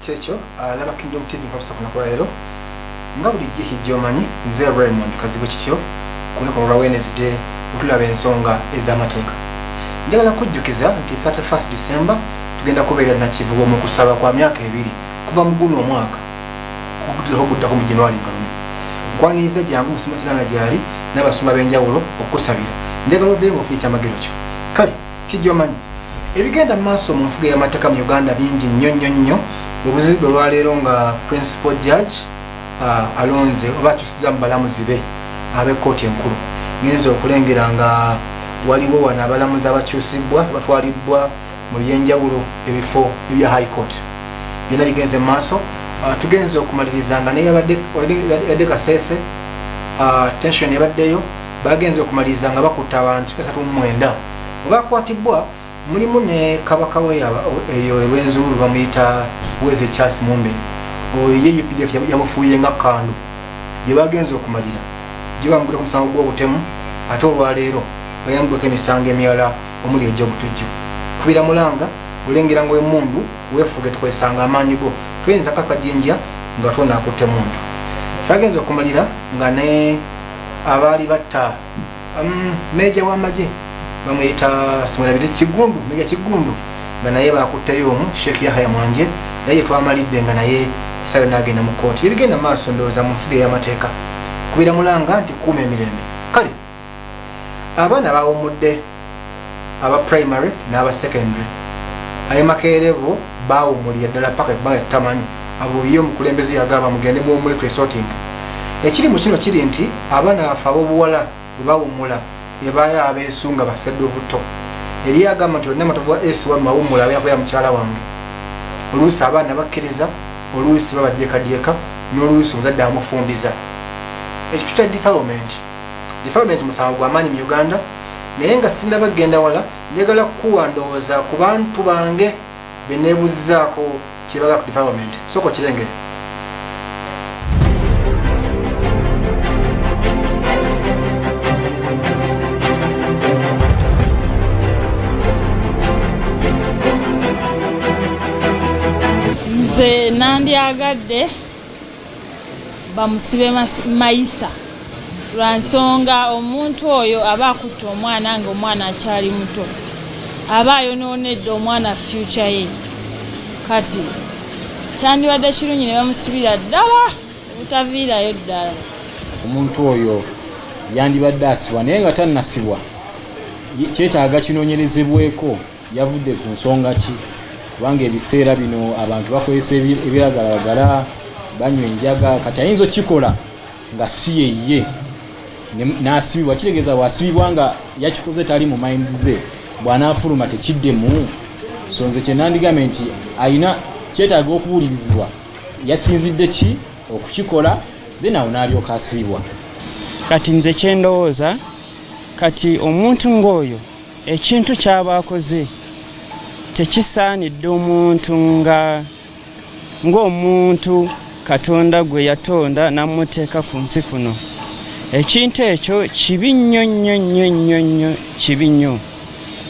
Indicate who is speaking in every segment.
Speaker 1: Kyekyo alaba Kingdom TV nkalusa kunaku lwaleero nga bulijjo hijja omanyi nze Raymond Kazibwe kityo ku lunaku lwa Wednesday otulaba ensonga ez'amateeka. Njagala kujjukiza nti 31 December tugenda kubeera Nakivubo mu kusaba kwa myaka ebiri kuva mu guno omwaka kuguddako guddako mu January nga lumu. Nkwaniriza jangu musumba Kiranda gyali n'abasumba b'enjawulo okukusabira. Njagala oveeyo ng'ofunye ekyamagero kyo. Kale kijja omanyi ebigenda mu maaso mu nfuga y'amateeka mu Uganda bingi nnyo nnyo nnyo. Bwe buzibidde olwaleero nga principal judge alonze oba akyusiza mu balamuzi be ab'ekkooti enkulu. Ngenze okulengera nga waliwo wano abalamuzi abakyusibwa batwalibbwa mu byenjawulo ebifo ebya high court byonna bigenze mu maaso. Tugenze okumaliriza nga naye yabadde Kasese, tension ebaddeyo. Bagenze okumaliriza nga bakutta abantu 39 webakwatibwa, mulimu ne kabaka we eyo erwenzululu bamuyita Weze Charles Mumbe. Oyo ye UPDF yamufuuye nga kandu gye bagenze okumalira gye bamugulako omusango gw'obutemu, ate olwaleero bayamugulako emisango emirala omuli egy'obutujju. Kubira mulanga olengera nga emundu weefuge, tukozesanga amaanyi go, toyinza kakajinja nga tonaakutte mundu. Twagenze okumalira nga ne abaali batta meeja w'amagye bamuyita simwerabire Kigundu, meeja Kigundu, nga naye bakutteyo omu Sheikh Yahaya Mwanje, naye yetwamalidde nga naye esayo nagenda mu kkooti. Ebigenda maaso ndowooza mu nfuga ey'amateeka kubira mulanga nti kuuma emirembe. Kale abaana bawummudde aba primary n'aba secondary, aye Makerere bo bawummulira ddala paka ebbanga tutamanyi. Abo ye omukulembeze yagamba mugende muwummule twesorting. Ekiri mu kino kiri nti abaana baffe ab'obuwala bwe bawummula ebaayo abeesunga basedde obuto. Eri agamba nti olina amatovu wa S1 mawummula abeera mukyala wange. Oluusi abaana bakkiriza, oluusi babadyekadyeka, n'oluusi omuzadde amufumbiza. Ekyo tutya defilement. Defilement musango gw'amaanyi mu Uganda, naye nga sinnaba kugenda wala njagala kukuwa ndowooza ku bantu bange beneebuzizaako kyebaga ku defilement. Sooka okirengere.
Speaker 2: Nze nandyagadde bamusibe mayisa lwa nsonga omuntu oyo aba akutta omwana nga omwana akyali muto, aba ayonoonedde omwana future ye. Kati kyandibadde kirungi ne bamusibira ddala obutaviirayo ddala.
Speaker 3: Omuntu oyo yandibadde asibwa, naye nga tannasibwa kyetaaga kinoonyerezebweko yavudde ku nsonga ki, kubanga ebiseera bino abantu bakozesa ebiragalalagala, banywa enjaga. Kati ayinza okukikola nga si yeye n'asibibwa. Kitegeeza bw'asibibwa nga yakikoze tali mu mind ze, bw'anaafuluma tekiddemu. So nze kyenandigambye nti ayina kyetaaga okubuulirizibwa yasinzidde ki okukikola, then awo n'alyoka asibibwa.
Speaker 4: Kati nze kyendowooza, kati omuntu ng'oyo ekintu ky'aba akoze tekisaanidde omuntu nga ng'omuntu Katonda gwe yatonda n'amuteeka ku nsi kuno. Ekintu ekyo kibi nnyo nnyo nnyo nnyo nnyo, kibi nnyo.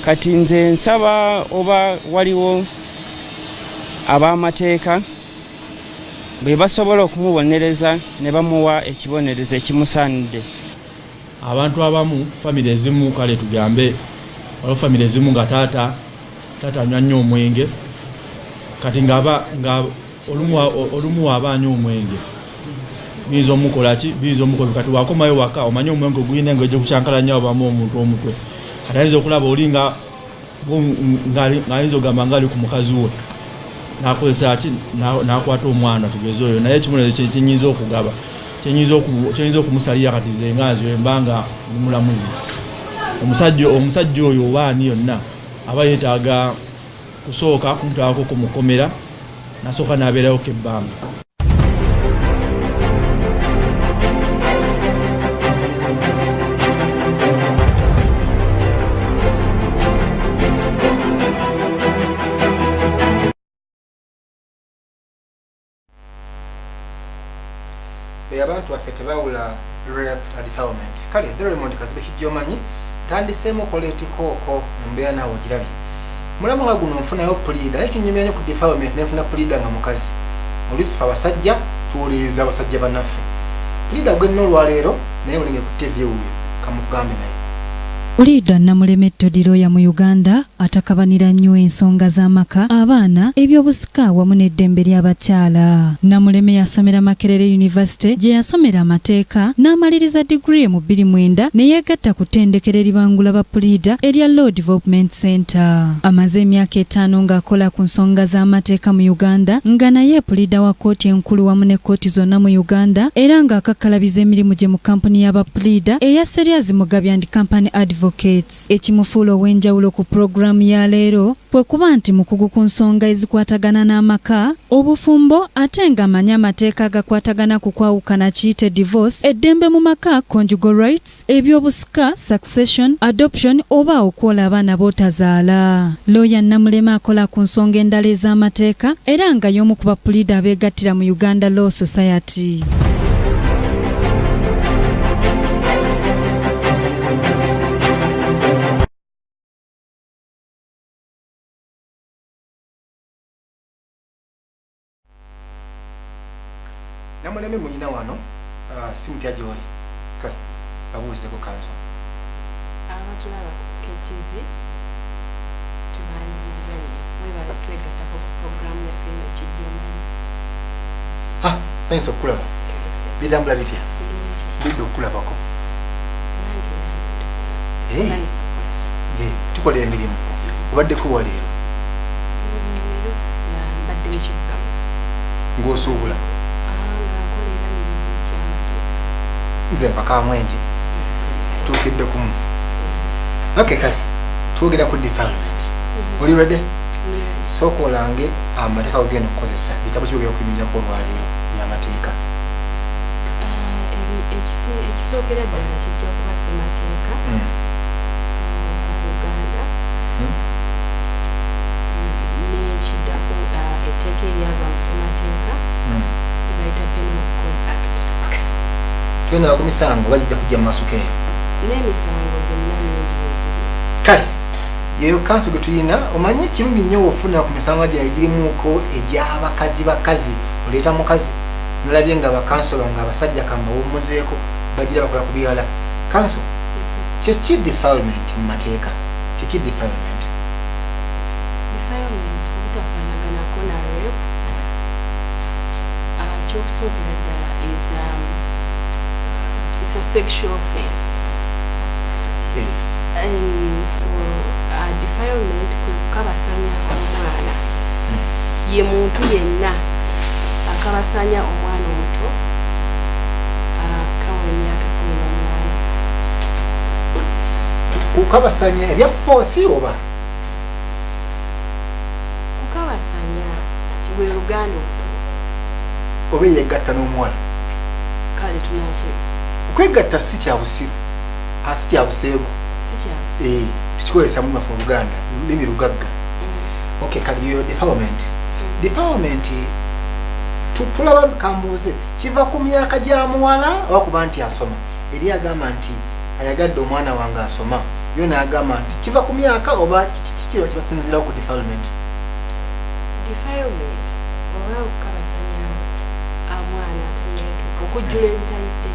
Speaker 4: Kati nze nsaba oba waliwo ab'amateeka bwe basobola okumubonereza ne bamuwa ekibonerezo ekimusaanidde.
Speaker 5: Abantu abamu, famire ezimu, kale tugambe waliwo famire ezimu nga taata anywa nnyo omwenge. Kati ngaaba nga olumu waaba anywa omwenge biyinza omukola ki, biyinza omukola. Kati wakomayo waka, omanye omwenge ogulina engeri gyokukyankalanya obamu omuntu omutwe. Kati ayinza okulaba oli nga ng'ayinza okugamba nga ali ku mukazi we, nakozesa ki, nakwata omwana tugeze oyo. Naye ekibonerezo kyenyinza okugaba, kyenyinza okumusalira, kati nze nga nze mba nga ndi mulamuzi, omusajja oyo oba ani yonna aba yeetaaga kusooka kumutwalako ku mukomera, nasooka n'abeerayo kebbanga.
Speaker 1: Be abantu baffe tebawula rape na defilement. Kale nze Raymond Kazibwe Kijjomanyi, ntandiseemu okola etikooko embeera naawe ogirabye. Mulamu nga guno nfunayo puliida, naye kinyumya nnyo ku defilement nenfuna puliida nga mukazi. Oluusi fe abasajja tuwuliriza abasajja bannaffe. Puliida gwenna olwaleero naye mulenge ku TV wuuyo kamugambe naye.
Speaker 6: Puliida Namuleme Todi looya mu Uganda atakabanira nnyo ensonga z'amaka, abaana, ebyobusika wamu n'eddembe ly'abakyala. Namuleme yasomera Makerere University gye yasomera amateeka n'amaliriza diguli ye mu 2009 ne yeegatta ku ttendekero eribangula ba puliida erya Law Development Center. Amaze emyaka 5 ng'akola ku nsonga z'amateeka mu Uganda nga naye puliida wa kkooti enkulu wamu ne kkooti zonna mu Uganda era ng'akakkalabiza emirimu gye mu kampuni y'abapuliida eya Seryazi Mugabi and Company Advocates. Ekimufuula ow'enjawulo ku pulogulaamu ya leero kwe kuba nti mukugu ku nsonga ezikwatagana n'amaka, obufumbo ate ng'amanyi amateeka agakwatagana ku kwawukana kiyite divorce, eddembe mu maka conjugal rights, ebyobusika succession, adoption oba okwola abaana b'otazaala. Looya Namuleme akola ku nsonga endala ez'amateeka era nga y'omu ku bapuliida abeegattira mu Uganda Law Society.
Speaker 1: Namuleme muyina wano si mupya gy'oli, kale babuuzeko kanso.
Speaker 7: Abatulaba ku KTV tubaaniriza nnyo, mwebale twegattako ku puroguramu yaffe eno Kijjomanyi.
Speaker 1: Sanyusa okukulaba. Bitambula bitya? Bidde okukulabako. Tukola emirimu. Obaddeko wa leero?
Speaker 7: Mbadde mu kibuga.
Speaker 1: Ng'osuubula?
Speaker 7: Nga nkola era mirimu gy'amateeka.
Speaker 1: Nze mpaka mwenje tuukidde kumu. Okay, kale twogera ku defilement. Oli ready? Sooka olange amateeka gogenda okukozesa, bitabo kibogera okuyimirirako olwaleero byamateeka.
Speaker 7: Ekisookera ddala kijja kuba ssemateeka wa Uganda, n'ekiddako etteeka eryava mu ssemateeka lye bayita Penal Code Act.
Speaker 1: Tugenda ku misango, bagijja kujja mu maaso keeyo.
Speaker 7: N'emisango gyonna mingi weegiri.
Speaker 1: Kale yeyo kanso gwe tulina. Omanyi kirungi nnyo ofuna ku misango gyaye girimuko egy'abakazi bakazi, oleeta mukazi. Nalabye nga bakanso bange abasajja kambawummuzeeko, bagira bakola ku birala. Kanso, kyeki defilement mu mateeka? Kyeki defilement?
Speaker 7: Defilement obutafaanaganako na rape, kyokusookera ddala is it's a sexual offense. And so defilement kwe kukabasanya omwana, ye muntu yenna akabasanya omwana omuto akawa emyaka 18.
Speaker 1: Kukabasanya ebya force oba?
Speaker 7: Kukabasanya lwe luganda olutuufu.
Speaker 1: Oba yegatta n'omuwala?
Speaker 7: Kale tunaki.
Speaker 1: Okwegatta si kya busiru, si kya buseegu.
Speaker 7: Si kya busiru.
Speaker 1: Tukikozesa mu lwaffe Oluganda, lulimi lugagga. Okay, kali yo defilement. Defilement tulaba, kambuuze, kiva ku myaka gya muwala oba kuba nti asoma? Eri agamba nti ayagadde omwana wange asoma, yo n'agamba nti kiva ku myaka oba kiki kibasinziirawo ku defilement?
Speaker 7: Defilement oba okukabasanya omwana atanneetuuka, okujjula ebitayidde,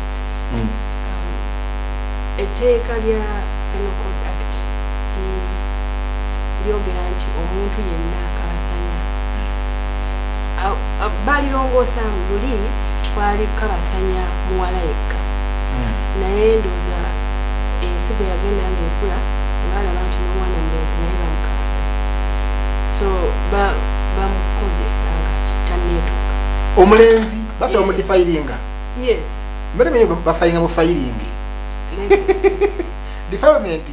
Speaker 7: etteeka lya Penal Code Act lyogera nti omuntu yenna akabasanya, balirongosaamu. Luli kwali kukabasanya muwala yekka, naye ndowooza ensi bwe yagenda ng'ekula ne balaba nti n'omwana mulenzi naye bamukabasanya, so bamukozesa nga tanneetuuka.
Speaker 1: Omulenzi basobola
Speaker 7: Yes.
Speaker 1: omudefilinga?
Speaker 7: Yes.
Speaker 1: Mbere bafayiringa bufayiringi. Defilement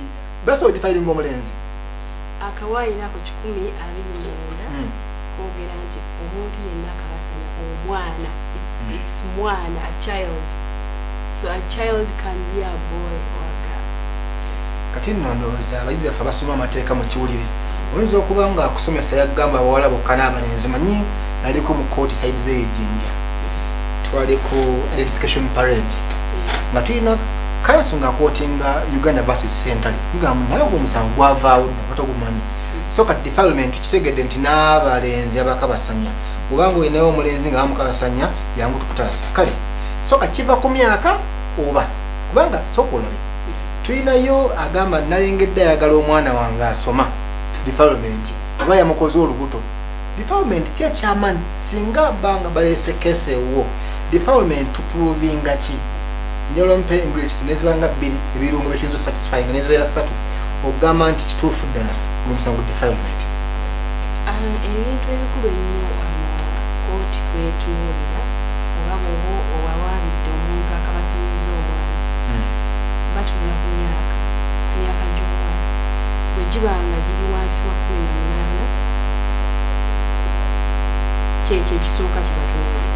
Speaker 1: basobola odefilinga omulenzi?
Speaker 7: Akawaayiro ako 129 kwogera nti omuntu yenna akabasanya omwana, it's mwana, a child, so a child can be a boy or a girl. So,
Speaker 1: Kati nno ndowooza abayizi baffe abasoma amateeka mu kiwulire, oyinza okuba nga akusomesa yagamba abawala bokka n'abalenzi. Manyi naliko mu kooti side z'eyejjinja, twali ku identification parade nga tulina kanso nga quotinga Uganda versus Century, ngamba naye ogwo omusango gwavaawo dda, batagumanyi. So kati defilement tukitegedde nti n'abalenzi abakabasanya, obanga olinayo omulenzi nga bamukabasanya, yangu tukutaasa. Kale so kati kiva ku myaka oba kubanga sooka olabe tulinayo agamba nalengedde ayagala omwana wange asoma, defilement, oba yamukoze olubuto, defilement ki ekyamaanyi? Singa banga baleese case ewo, defilement tuprovinga ki? Njagala mpe ingredients nezibanga bbiri, ebirungo byetuyinza osatisfying nezibeera ssatu okugamba nti kituufu ddala omusango defilement.
Speaker 7: Ah, ebintu ebikulu ennyo kooti kwetunuulira oba bwoba owawaabidde omuntu akabasanyiza omwana, batunula ku myaka gy'omwana. Bwe giba nga giri wansi wa 18, kyekyo ekisooka kye batunuulira.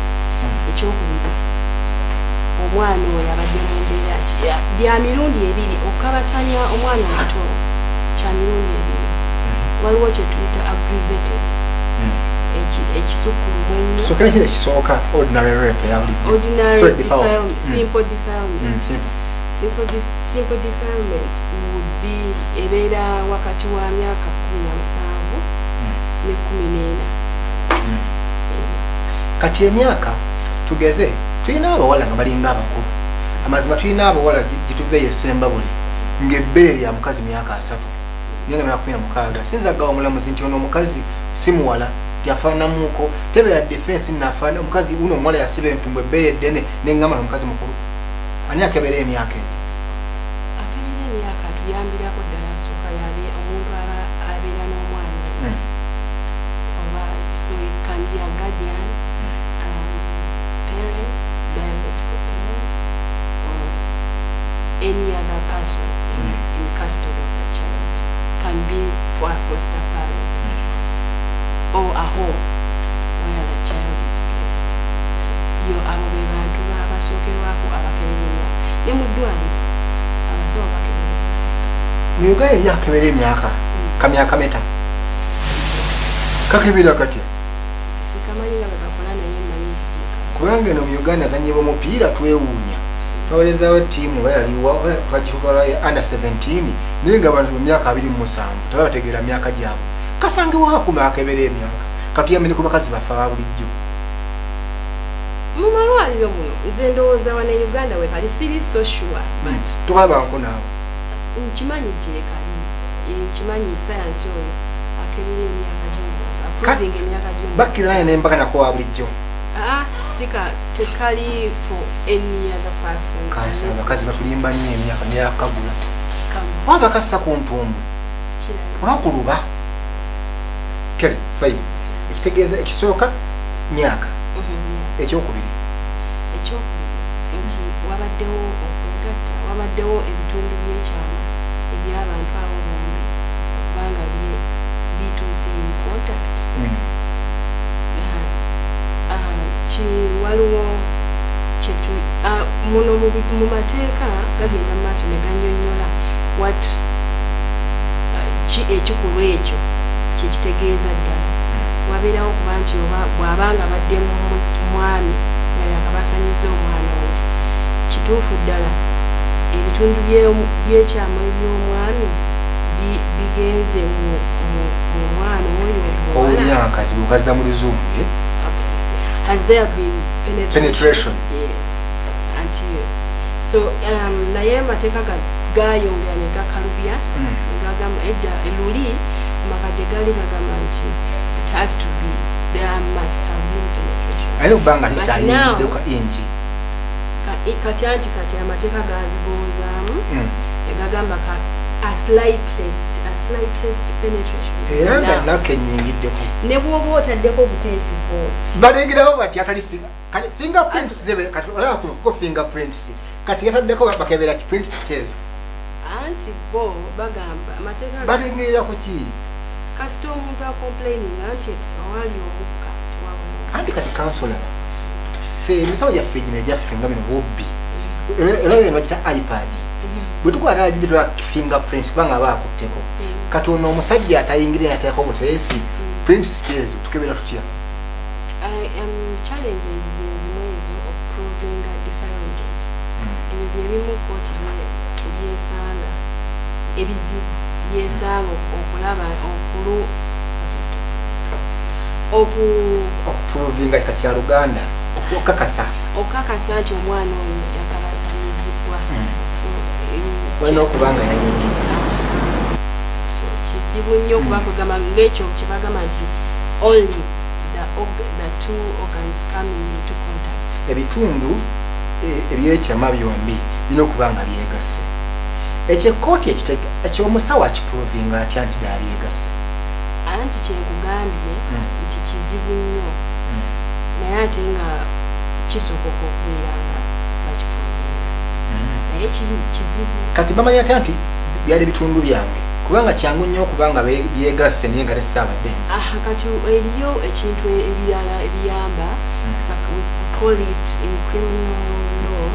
Speaker 7: Ekyokubiri, omwana oyo abadde mu mbeera ki? Bya mirundi ebiri. Okukabasanya omwana omuto kya mirundi ebiri. Waliwo kye tuyita aggravated, ekisukkulumu ennyo.
Speaker 1: Tusokere kino ekisooka, ordinary rape eya bulijjo.
Speaker 7: Ordinary
Speaker 1: Sorry, defilement.
Speaker 7: defilement, simple defilement.
Speaker 1: Simple.
Speaker 7: Simple defilement would be ebeera wakati wa myaka 17 ne 14.
Speaker 1: Kati emyaka, tugeze tulina abawala nga balinga abakulu. Amazima tulina abawala gyetuva eyo esembabule ng'ebbeere lya mukazi myaka 30 naye nga myaka 16. Sinza gawa omulamuzi nti ono omukazi si muwala, ti afaananamuko tebeera defense nafaana omukazi uno. Omuwala yasiba entumbu, ebbeere eddene, neŋŋamba omukazi mukulu. Ani akebera emyaka egyo?
Speaker 7: Akebera emyaka atuyambirako ddala asooka yabe omuntu aba abeera n'omwana oyo, oba so it can be a guardian, parents, biological parents or any other person in custody of the child, can be for a foster parent or a home where the child is placed. So yo abo be bantu abasookerwako abakebera emyaka. Ne mu ddwaliro abasawo bakebera emyaka.
Speaker 1: Mu Uganda eri akebera emyaka kamyaka meta kakebera katya?
Speaker 7: Sikamanyi nga bwe bakola, naye mmanyi nti gyekaba.
Speaker 1: Kubanga eno mu Uganda azanyibwa omupiira, twewuunya, twawerezayo ttiimu eba yaliwa, twagitwala under 17, naye nga abantu mu myaka 27 tebabategeera myaka gyabwe. Kasangibwaho akuma akebera emyaka. Katuyambe ne ku bakazi baffe aba bulijjo.
Speaker 7: Mu malwaliro muno nze ndowooza wano e Uganda wekali, siri so sure, but
Speaker 1: Tukalabanko naawe.
Speaker 7: Nkimanyi gyekali. Nkimanyi sayansi oyo akebera emyaka gy'omuntu, approving emyaka gy'omuntu.
Speaker 1: Bakkiriza naye nembaka nako wa bulijjo?
Speaker 7: Ah, tika tekali for any other person.
Speaker 1: Kansa
Speaker 7: unless-
Speaker 1: abakazi batulimba nnyo emyaka myakagula.
Speaker 7: Come,
Speaker 1: Oba bakassa ku ntumbwe
Speaker 7: kirala.
Speaker 1: oba ku luba. Kale fine, ekitegeeza ekisooka myaka.
Speaker 7: Yeah.
Speaker 1: Ekyokubiri?
Speaker 7: Ekyokubiri nti wabaddewo okwegatta, wabaddewo ebitundu by'ekyama eby'abantu abo bombi okubanga bituuse in contact. Ah, ah, ki waliwo kyetu muno mu mateeka gagenda mu maaso ne gannyonnyola what ki ekikolwa ekyo kyekitegeeza ddala. Wabeerawo kuba nti oba bw'abanga abadde mwami nga yakabasanyiza omwana oyo, kituufu ddala ebitundu by'ekyama eby'omwami bigenze mu mwana oyo omuwala.
Speaker 1: Kowulira akazibu kazza mu luzungu, eh?
Speaker 7: Okay. Has there been penetration?
Speaker 1: Penetration.
Speaker 7: Yes. Anti so naye amateeka gayongera ne gakalubya ne gagamba edda luli amakadde gaali gagamba nti it has to be, there must have been penetration.
Speaker 1: Alina okuba nga
Speaker 7: But
Speaker 1: tisayingidde ka ingi.
Speaker 7: Kati anti kati amateeka gabibonzaamu ne gagamba ka a slightest penetration is
Speaker 1: Era nga
Speaker 7: enough.
Speaker 1: nako enyingiddeko.
Speaker 7: Ne bw'oba otaddeko obuteesi bwoti.
Speaker 1: Balengerawo bati atali kati fingerprints zebe. Kati olaba kuno kuko fingerprints, kati yataddeko bakebera ki prints ezo?
Speaker 7: Anti bo bagamba amateeka
Speaker 1: Balengerera ku ki?
Speaker 7: Kasita omuntu acomplaininga nti awali omukka tewabona.
Speaker 1: Anti kati kansola ffe emisawo gyaffe gino egyaffe nga bino bobbi, era bino bagita iPad, bwe tukwata agibitula fingerprints kubanga aba akutteko. Kati ono omusajja atayingire nateekako buteesi, prints kyezo tukebera tutya?
Speaker 7: Challenges zezimu ezo okuprovinga defilement. Ebyo byebimu kooti byesanga ebizibu Byesanga okulaba okulu, what is it? Oku
Speaker 1: Okuprovinga kika kya Luganda, okukakasa.
Speaker 7: Okukakasa nti omwana oyo yakabasanyizibwa. So
Speaker 1: Walina okuba nga yayingidde.
Speaker 7: So kizibu nnyo okuba kugamba ngaekyo kyebagamba nti only the two organs coming into contact.
Speaker 1: Ebitundu ebyekyama byombi birina okuba nga byegasse. Ekyo ekkooti ekitega, ekyomusawo akiprovinga atya nti ddala byegasse?
Speaker 7: Anti kyenkugambye nti kizibu nnyo, naye ate nga kisoboka okubeera nga bakiprovinga, naye kizibu.
Speaker 1: Kati bamanya atya nti byali bitundu byange? Kubanga kyangu nnyo okuba nga byegasse naye nga tesaabadde nze.
Speaker 7: Aha, kati eriyo ekintu ebirala ebiyamba. We call it in criminal law,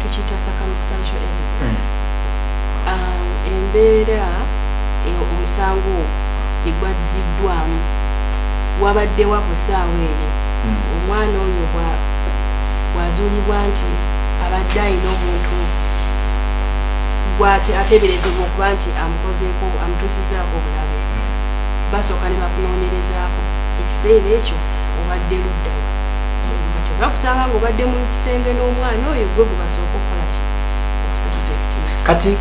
Speaker 7: tukiyita circumstantial evidence. Embeera omusango ogwo gye gwazziddwamu, wabaddewa ku ssaawa eyo omwana oyo bw'azuulibwa nti abadde alina omuntu ateeberezebwa okuba nti amukozeeko, amutuusizaako obulabe. Basooka ne bakunoonyerezaako ekiseera ekyo obadde luddawa. Nga tebakusanga ng'obadde mu kisenge n'omwana oyo, gwe gwe basooka okukola ki? Okususpectinga.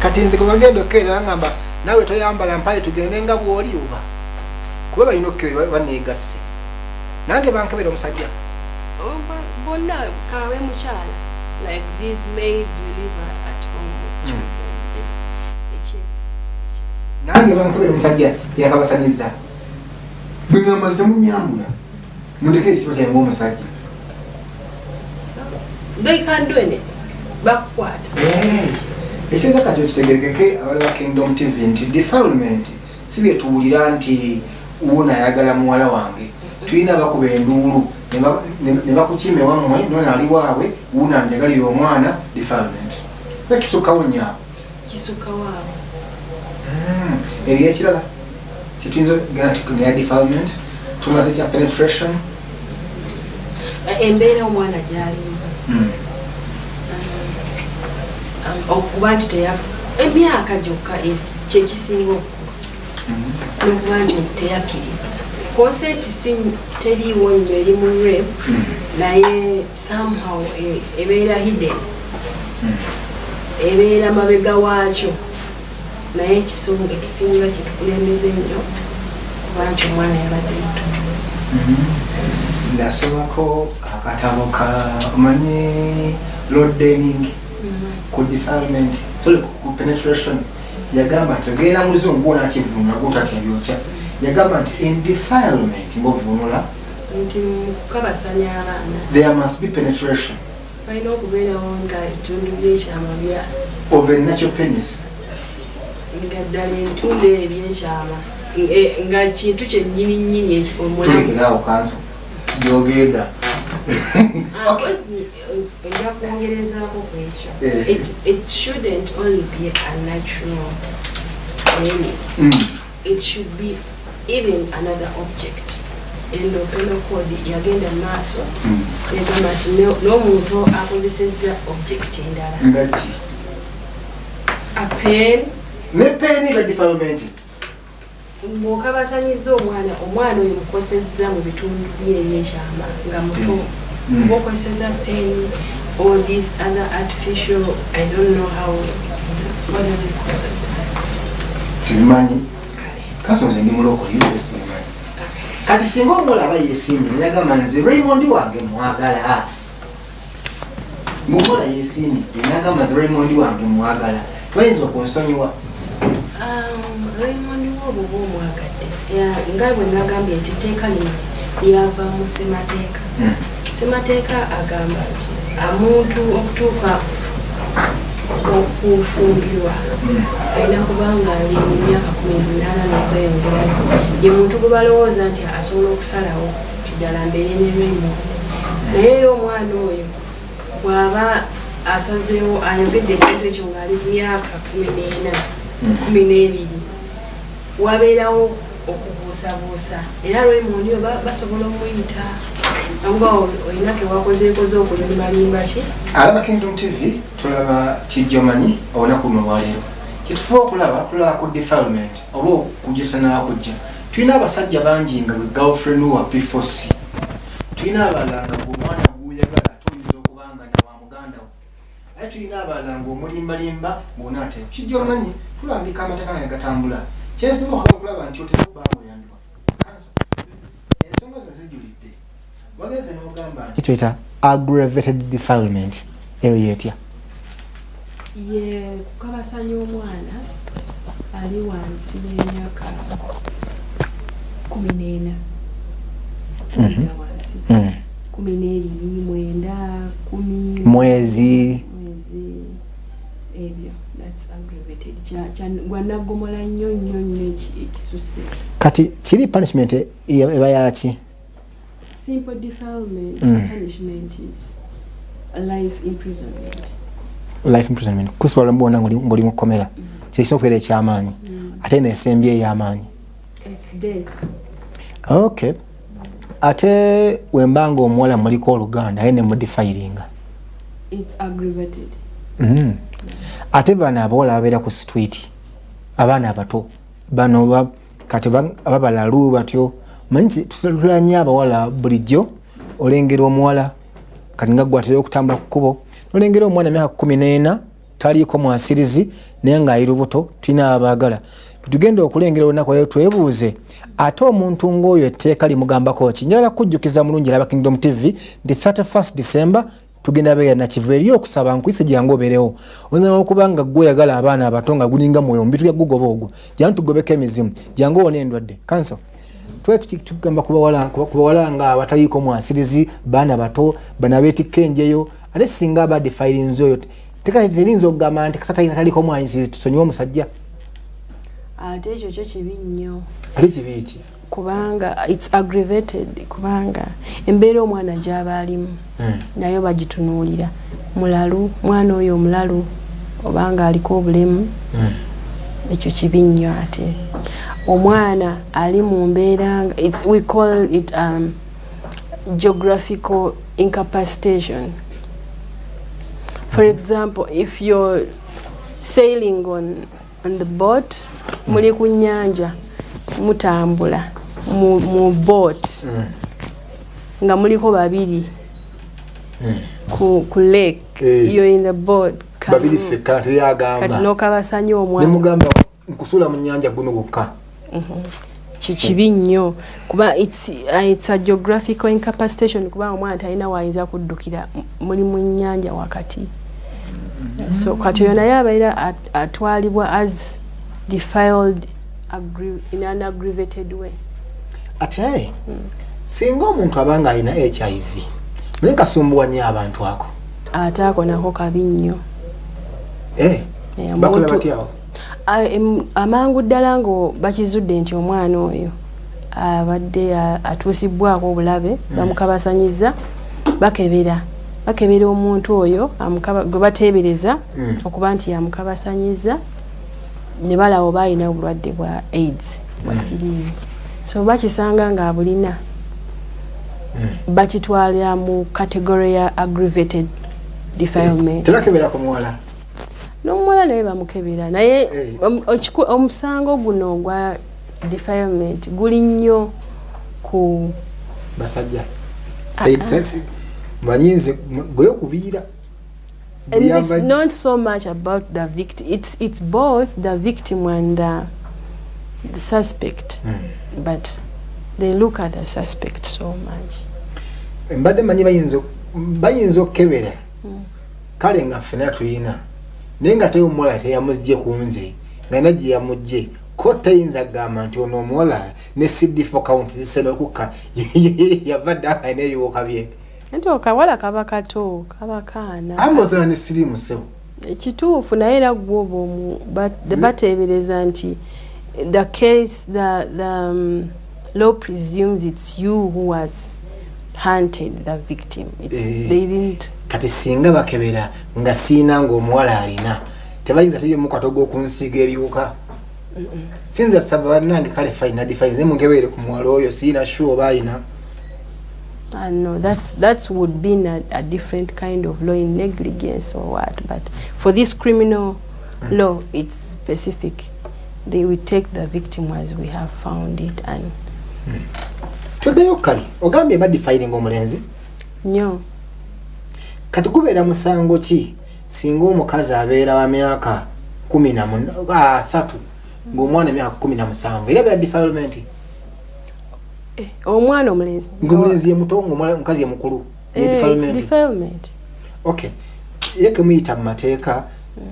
Speaker 1: Kati nze gwe bagenda okukeera ngamba naawe toyambala mpale, tugende nga bw'oli, oba kuba balina okukebera baneegasse nange bankebera omusajja?
Speaker 7: Bonna, kabe mukyala, like these maids we live at home with children. They check.
Speaker 1: Nange bankebera omusajja yakabasanyiza, bwegamba temunyambula, mundeke ekitiibwa kyange ng'omusajja.
Speaker 7: They can do anything, bakukwata.
Speaker 1: Ekitegeeza kati okitegerekeke abalaba Kingdom TV nti defilement si bye tuwulira nti wuuno ayagala muwala wange. Tulina bakuba enduulu ne bakukima ewammwe, nono ali waabwe, wuuno anjagalira omwana. Defilement ekisukkawo nnyo.
Speaker 7: Kisukkawo awo.
Speaker 1: Eriyo ekirala kyetuyinza okugamba nti neya defilement? Tumaze kya penetration.
Speaker 7: Embeera omwana gy'alimu, okuba nti emyaka gyokka kyekisinga obukulu, n'okuba nti teyakkiriza. Consent si teriiwo nnyo eri mu rape, naye somehow ebeera hidden, ebeera mabega waakyo, naye ekisinga kyetukulembeza ennyo kuba nti omwana yabadde muto.
Speaker 1: Nasomako akatabo ka, omanyi Lord Denning, ku defilement, sorry, ku penetration. Yagamba nti ogenda mu luzungu gwonakivunula gwotatya byokya. Yagamba nti in defilement, ngaovunula,
Speaker 7: nti mu kukabasanya abaana
Speaker 1: there must be penetration
Speaker 7: balina okubeerawo nga ebitundu byekyama bya
Speaker 1: of a natural penis.
Speaker 7: Nga ddala ebitundu ebyekyama nga kintu kyennyini nnyini omulamu.
Speaker 1: Tulekeraawo kanso gyogenda.
Speaker 7: Mpozi ojja kwongerezaako ku ekyo. It shouldn't only be a natural penis. It should be even another object. Endo penal code yagenda mu maaso negamba nti n'omuntu akozesezza object endala.
Speaker 1: Nga ki?
Speaker 7: A pen.
Speaker 1: Ne peeni ba defilement?
Speaker 7: Ng'okabasanyiza omwana, omwana oyo mukosezza mu bitundu bye ebyekyama nga muto. Oba okozesezza pen or these other artificial, I don't know how, what do they call it?
Speaker 1: Sibimanyi.
Speaker 7: Kale.
Speaker 1: Kanso nze ndi mulokole, sibimanyi.
Speaker 7: Okay.
Speaker 1: Kati singa omuwala aba yesiimye neyagamba nze Raymond wange mwagala, muwala yesiimye nagamba nze Raymond wange mwagala, tebayinza okunsonyiwa?
Speaker 7: Raymond wo bwoba omwagadde, nga bwe nagambye nti etteeka lino lyava mu ssemateeka. Ssemateeka agamba nti omuntu okutuuka okufumbirwa alina kubanga ali mu myaka 18 n'okweyongerayo, ye muntu gwe balowooza nti asobola okusalawo nti ddala mbeere ne Raymond. Naye era omwana oyo bw'aba asazeewo, ayogedde ekintu ekyo ng'ali ku myaka 14, 12, wabeerawo okubuusabuusa. Era Raymond oyo basobola omuyita nga olina kewakozeekoze okulimbalimba ki.
Speaker 1: Alaba Kingdom TV, tulaba Kijjomanyi olunaku luno olwaleero. Kyetufuba okulaba, tulaba ku defilement oba okujja tanakujja. Tulina abasajja bangi nga gwe girlfriend wa P4C, tulina abalala nga gwe omwana gw'oyagala ate oyinza okuba nga nawa muganda wo, ate tulina abalala nga omulimbalimba ng'onaatera kijja. Omanyi tulambika amateeka nga gatambula. Kyensinga okwagala okulaba nti otera okuba nga oyambibwa. Ensonga zino zijulidde, wagenze n'ogamba nti tuyita aggravated defilement, eyo yetya?
Speaker 7: Ye kukabasanya omwana ali wansi y'emyaka 14 kudda wansi, 12, 9, 10
Speaker 1: Mwezi.
Speaker 7: Mwezi, ebyo, that's aggravated. Gwanaggomola nnyo nnyo nnyo ekisusse.
Speaker 1: Kati kiri punishment eba yaki?
Speaker 7: Simple defilement, punishment is life imprisonment.
Speaker 1: Life imprisonment, kusibala bwona ng'oli mu kkomera, kyekisa okubeera ekyamaanyi, ate nesembye ey'amaanyi?
Speaker 7: It's death.
Speaker 1: Okay, ate wembanga omuwala muliko oluganda aye nemudefilinga?
Speaker 7: It's aggravated.
Speaker 1: Ate bano abawala babeera ku street, abaana abato bano kati ababalalu batyo, manyi tutula nnyo abawala bulijjo. Olengera omuwala kati nga gwatera okutambula ku kkubo, nolengera omwana emyaka 14, taliiko mwasirizi, naye ng'ali lubuto. Tulina abaagala tugenda okulengera olunaku leero, twebuuze ate omuntu ng'oyo etteeka limugambako ki? Njagala kujjukiza mulungi alaba Kingdom TV nti 31 December tugenda beera Nakivu eri okusaba. Nkuyise, jangu obeerewo. Oyinza okuba nga gwe oyagala abaana abato nga gulinga mwoyo mubi, tujja gugoba ogwo. Jangu tugobeko emizimu, jangu owone endwadde. Kanso twe tugamba ku bawala nga abataliiko mwasirizi, baana bato bano abeetikka enjeyo, ate singa aba defilinze oyo, terinza okugamba nti kasa talina taliko mwasirizi, tusonyiwe omusajja?
Speaker 7: Ate ekyo kyo kibi nnyo.
Speaker 1: Ate kibi ki?
Speaker 7: Kubanga it's aggravated, kubanga embeera omwana gy'aba alimu nayo bagitunuulira. Mulalu mwana oyo, omulalu obanga aliko obulemu, ekyo kibi nnyo. Ate omwana ali mu mbeera nga we call it geographical incapacitation. For example, if you're sailing on the boat, muli ku nnyanja mutambula mu boat nga muliko babiri ku lake, you're in the boat.
Speaker 1: Babiri ffekka, teyagamba.
Speaker 7: Kati n'okabasanya omwana.
Speaker 1: Nemugamba nkusuula mu nnyanja guno gwokka.
Speaker 7: Kibi nnyo kuba it's a geographical incapacitation, kubanga omwana talina wayinza kuddukira, muli mu nnyanja wakati. So kati oyo naye abeera atwalibwa as defiled in an aggravated way.
Speaker 1: Ate singa omuntu abanga alina HIV, naye kasumbuwa nnyo abantu ako.
Speaker 7: Ate ako nako kabi nnyo.
Speaker 1: Bakola batyawo?
Speaker 7: Amangu ddala nga bakizudde nti omwana oyo abadde atuusibwako obulabe, bamukabasanyiza, bakebera omuntu oyo gwe bateebereza okuba nti yamukabasanyiza, ne balaba oba alina obulwadde bwa AIDS, bwa siriimu. So bakisanga ng'abulina, bakitwalira mu category ya aggravated defilement.
Speaker 1: Tebakebera ku muwala?
Speaker 7: N'omuwala naye bamukebera, naye omusango guno ogwa defilement guli nnyo ku
Speaker 1: basajja. Manyi nze gwe okubiira.
Speaker 7: And it's not so much about the victim, it's both the victim and the suspect, but they look at the suspect so much.
Speaker 1: Mbadde manyi bayinza okukebera kale nga ffena tuyina, naye nga te omuwala teyamugje ku nze, nga na gye yamugje ko, teyinza kugamba nti ono omuwala ne CD4 count zisse n'okukka, yava dda nga alina ebiwuka bye.
Speaker 7: Nti okawala kaba kato, kaba kaana.
Speaker 1: Amozana ne siriimu, ssebo.
Speaker 7: Kituufu, naye era gwoba bateebereza nti the case, the law presumes it's you who was hunted the victim. It's, they didn't.
Speaker 1: Kati singa bakebera nga siina, ng'omuwala alina, tebayinza teyomu katogo okunsiiga ebiwuka? Sinza saba bannange, kale fine, define naye munkebeere ku muwala oyo, siina sure oba ayina.
Speaker 7: No, that would be a different kind of law in negligence or what. But for this criminal Law, it's specific. They will take the victim as we have found it and
Speaker 1: Tuddeyo kali ogambye ba defiling omulenzi.
Speaker 7: Nnyo.
Speaker 1: Kati gubeera musango ki singa omukazi abeera wa myaka 13 ng'omwana emyaka 17, era beera defilement?
Speaker 7: Eh, omwana omulenzi
Speaker 1: Ng'omulenzi ye muto, ng'omukazi ye mukulu, ye
Speaker 7: Eh, it's
Speaker 1: defilement.
Speaker 7: Defilement.
Speaker 1: Okay, ye kemuyita mu mateeka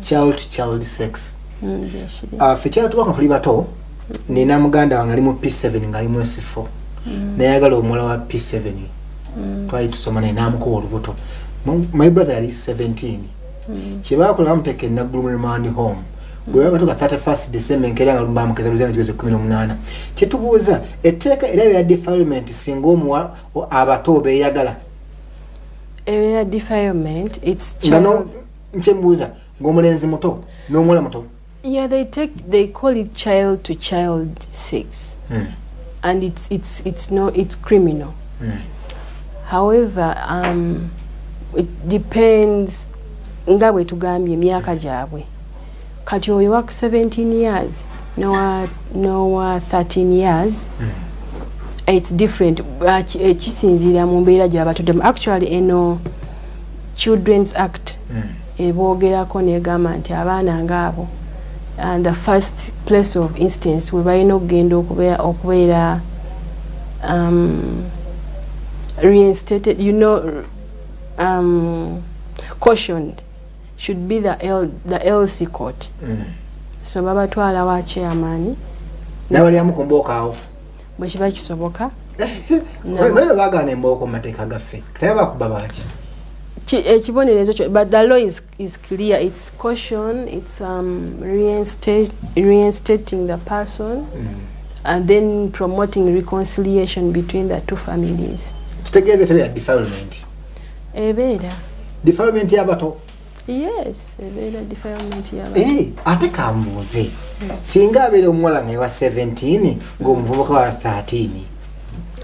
Speaker 1: child to child sex.
Speaker 7: Gyekiri.
Speaker 1: Ffe kyatuba nga tuli bato, nina muganda wange ali mu P7 ngaali mu S4, nayagala omuwala wa P7. Twali tusoma naye, namukuba olubuto. My brother yali 17. Kyebakola, bamuteeka enaggulu mu remand home. Bwe batuka 31 December, enkeera nga bamukeza luzana giweze 18. Kyetubuuza, etteeka era bya defilement singa omuwa abato beeyagala?
Speaker 7: Ebeera defilement. It's
Speaker 1: Nga no
Speaker 7: child.
Speaker 1: Nkyembuuza, ng'omulenzi muto n'omuwala muto.
Speaker 7: Yeah, they call it child to child sex and it's no, it's criminal. However, it depends, nga bwe tugambye, emyaka gyabwe. Kati oyo wa 17 years nowa 13 years, it's different. Kisinziira mu mbeera gye babatuddemu. Actually, eno Children's Act eboogerako negamba nti abaana ngaabo, and the first place of instance we balina okugenda okubeera reinstated, cautioned, should be the LC court. So babatwala wa chairman.
Speaker 1: N'abalyamu ku mbooko awo.
Speaker 7: Bwe kiba kisoboka.
Speaker 1: Baino bagaana embooko mu mateeka gaffe, kataye bakuba baki?
Speaker 7: Ekibonerezo kyo, but the law is clear. It's caution, it's reinstating the person and then promoting reconciliation between the two families.
Speaker 1: Kitegeeza etebeera defilement?
Speaker 7: Ebeera.
Speaker 1: Defilement y'abato?
Speaker 7: Yes, ebeera defilement y'abato.
Speaker 1: Eh, ate kambuuze, singa abeera omuwala nga wa 17 ng'omuvubuka wa 13,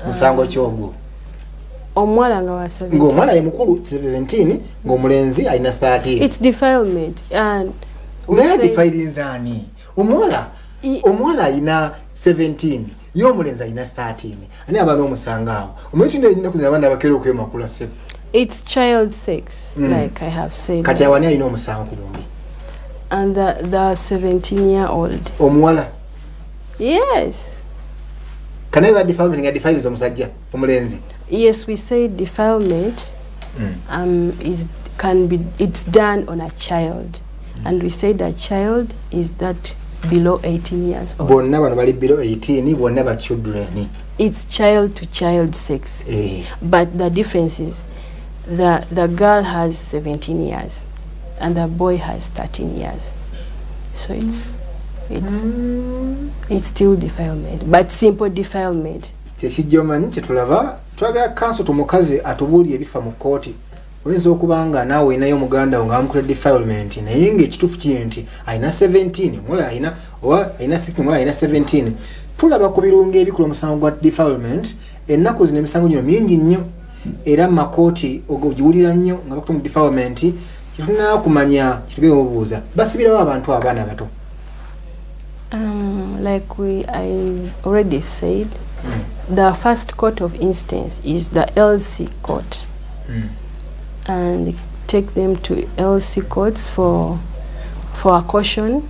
Speaker 1: musango kyogwo?
Speaker 7: Omuwala nga wa 17?
Speaker 1: Ng'omuwala ye mukulu 17, ng'omulenzi alina 13.
Speaker 7: It's defilement and we
Speaker 1: Naye
Speaker 7: say-
Speaker 1: defilinza ani omuwala? Omuwala alina 17, ye omulenzi alina 13, ani aba n'omusango awo? Omanyi tino ennaku zino abaana bakeera okwemakula se.
Speaker 7: It's child sex, like I have said.
Speaker 1: Kati awani alina omusango ku bombi?
Speaker 7: And the 17 year old.
Speaker 1: Omuwala?
Speaker 7: Yes.
Speaker 1: Kanaye ba defilement nga defilinza omusajja omulenzi?
Speaker 7: Yes, we say defilement is can be, it's done on a child, and we said a child is that below 18 years old.
Speaker 1: Bonna bano bali below 18, bonna ba children.
Speaker 7: It's child to child sex.
Speaker 1: Eh.
Speaker 7: But the difference is the girl has 17 years and the boy has 13 years, so it's still defilement, but simple defilement.
Speaker 1: Kyekijja omanyi kyetulaba, twagala counsel omukazi atubuulire ebifa mu kkooti. Oyinza okuba nga naawe olinayo omuganda wo nga bamukola defilement, naye ngaekituufu kiri nti alina 17, omuwala alina, oba alina 16, omuwala alina 17. Tulaba ku birungo ebikola omusango gwa defilement. Ennaku zino emisango gino mingi nnyo, era mu makooti ogiwulira nnyo nga bakuta mu defilement. Kyetulina kumanya, kyetugenda obubuuza, basibirawo abantu abaana abato?
Speaker 7: Like I already said, the first court of instance is the LC court, and take them to LC courts for a caution,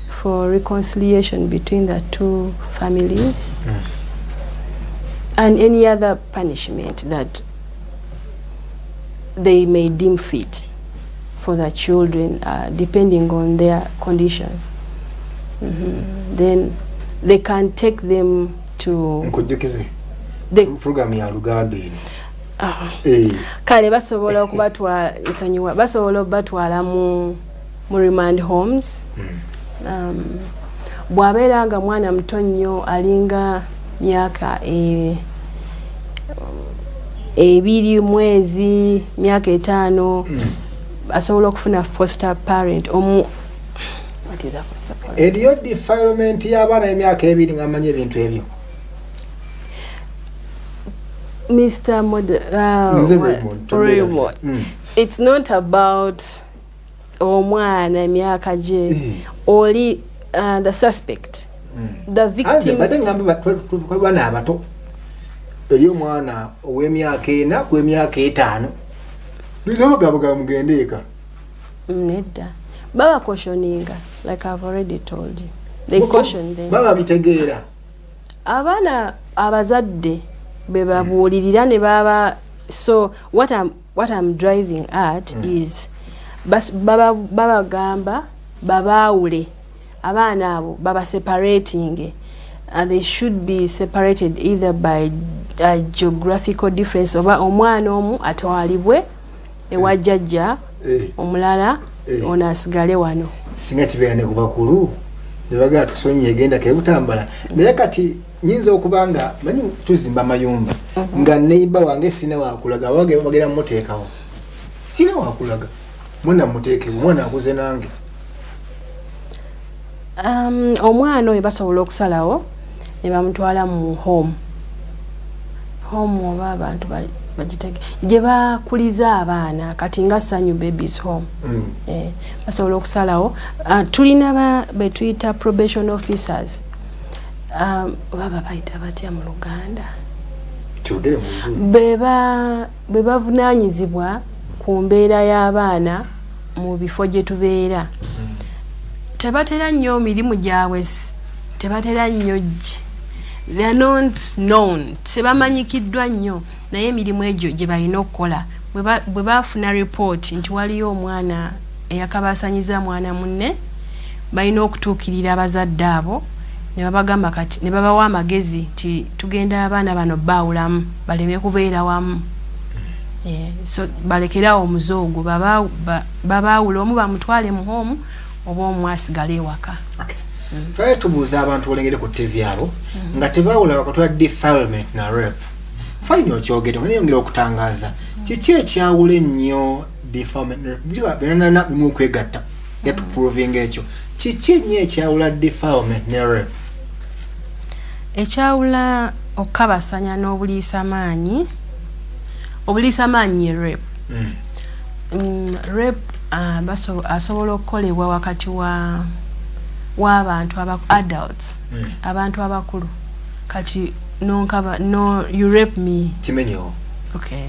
Speaker 7: for reconciliation between the two families, and any other punishment that they may deem fit for the children, depending on their condition. Then they can take them to
Speaker 1: Nkujjukize,
Speaker 7: they,
Speaker 1: program ya Luganda eno.
Speaker 7: Ah,
Speaker 1: Eh,
Speaker 7: kale basobola okubatwala, nsonyiwa, basobola okubatwala mu remand homes. Bw'abeera nga mwana muto nnyo, alinga myaka 2 mwezi, myaka 5, asobola okufuna foster parent omu. What is a foster parent?
Speaker 1: Eriyo defilement y'abaana emyaka 2 nga mmanyi ebintu ebyo?
Speaker 7: Mr.
Speaker 1: Nze Raymond,
Speaker 7: Raymond. It's not about Omwana emyaka gye
Speaker 1: Eh.
Speaker 7: oli the suspect, the
Speaker 1: Anze
Speaker 7: victims.
Speaker 1: Badde ngamba baana abato, eri omwana ow'emyaka 4 ku emyaka 5, lizabagabaga mugende eka.
Speaker 7: Nedda, baba cautioninga. Like I've already told you, they caution them.
Speaker 1: Baba bitegeera.
Speaker 7: Abaana abazadde be babuulirira ne baba. So what I'm driving at is babagamba babaawule abaana abo, baba separating. They should be separated either by geographical difference, oba omwana omu atwalibwe ewa jjajja, omulala ono asigale wano.
Speaker 1: Singa kibeera ne ku bakulu ne bagala tusonyiye, egenda kebutambala. Naye kati nyinza okuba nga manyi tuzimba amayumba, nga neighbour wange sina wakulaga, bagenda mumuteekawo, sina wakulaga, mwana muteekewo, omwana akuze nange.
Speaker 7: Omwana oyo basobola okusalawo ne bamutwala mu home oba abantu bagitege gye bakuliza abaana, kati nga Sanyu Babies Home. Basobola okusalawo. Tulina betuyita probation officers, baba bayita batya mu Luganda?
Speaker 1: Kyogere mu Luzungu.
Speaker 7: Be bavunaanyizibwa ku mbeera y'abaana mu bifo gye tubeera. Tebatera nnyo mirimu gyabwe, tebatera nnyo they are not known, tebamanyikiddwa nnyo, naye emirimu egyo gye balina okukola, bwe bafuna report nti waliyo omwana eyakabasanyiza mwana munne, balina okutuukirira abazadde abo ne babagamba, kati ne babawa amagezi nti tugenda abaana bano baawulamu baleme kubeera wamu. So balekerawo omuze ogwo, babaawula, omu bamutwale mu home oba omu asigale ewaka.
Speaker 1: Twali tubuuza abantu bolengere ku TV abo nga tebawula wakati wa defilement na rape. Fine, okyogedde, neyongera okutangaaza kiki ekyawula ennyo defilement ne rape. Byonna bimu okwegatta yatuprovinga ekyo. Kiki ennyo ekyawula defilement ne rape?
Speaker 7: Ekyawula okukabasanya n'obuliisamaanyi, obuliisamaanyi ye rape. Rape asobola okukolebwa wakati wa w'abantu aba adults, abantu abakulu. Kati nonkaba, no, you rape me.
Speaker 1: Kimenyewo.
Speaker 7: Okay,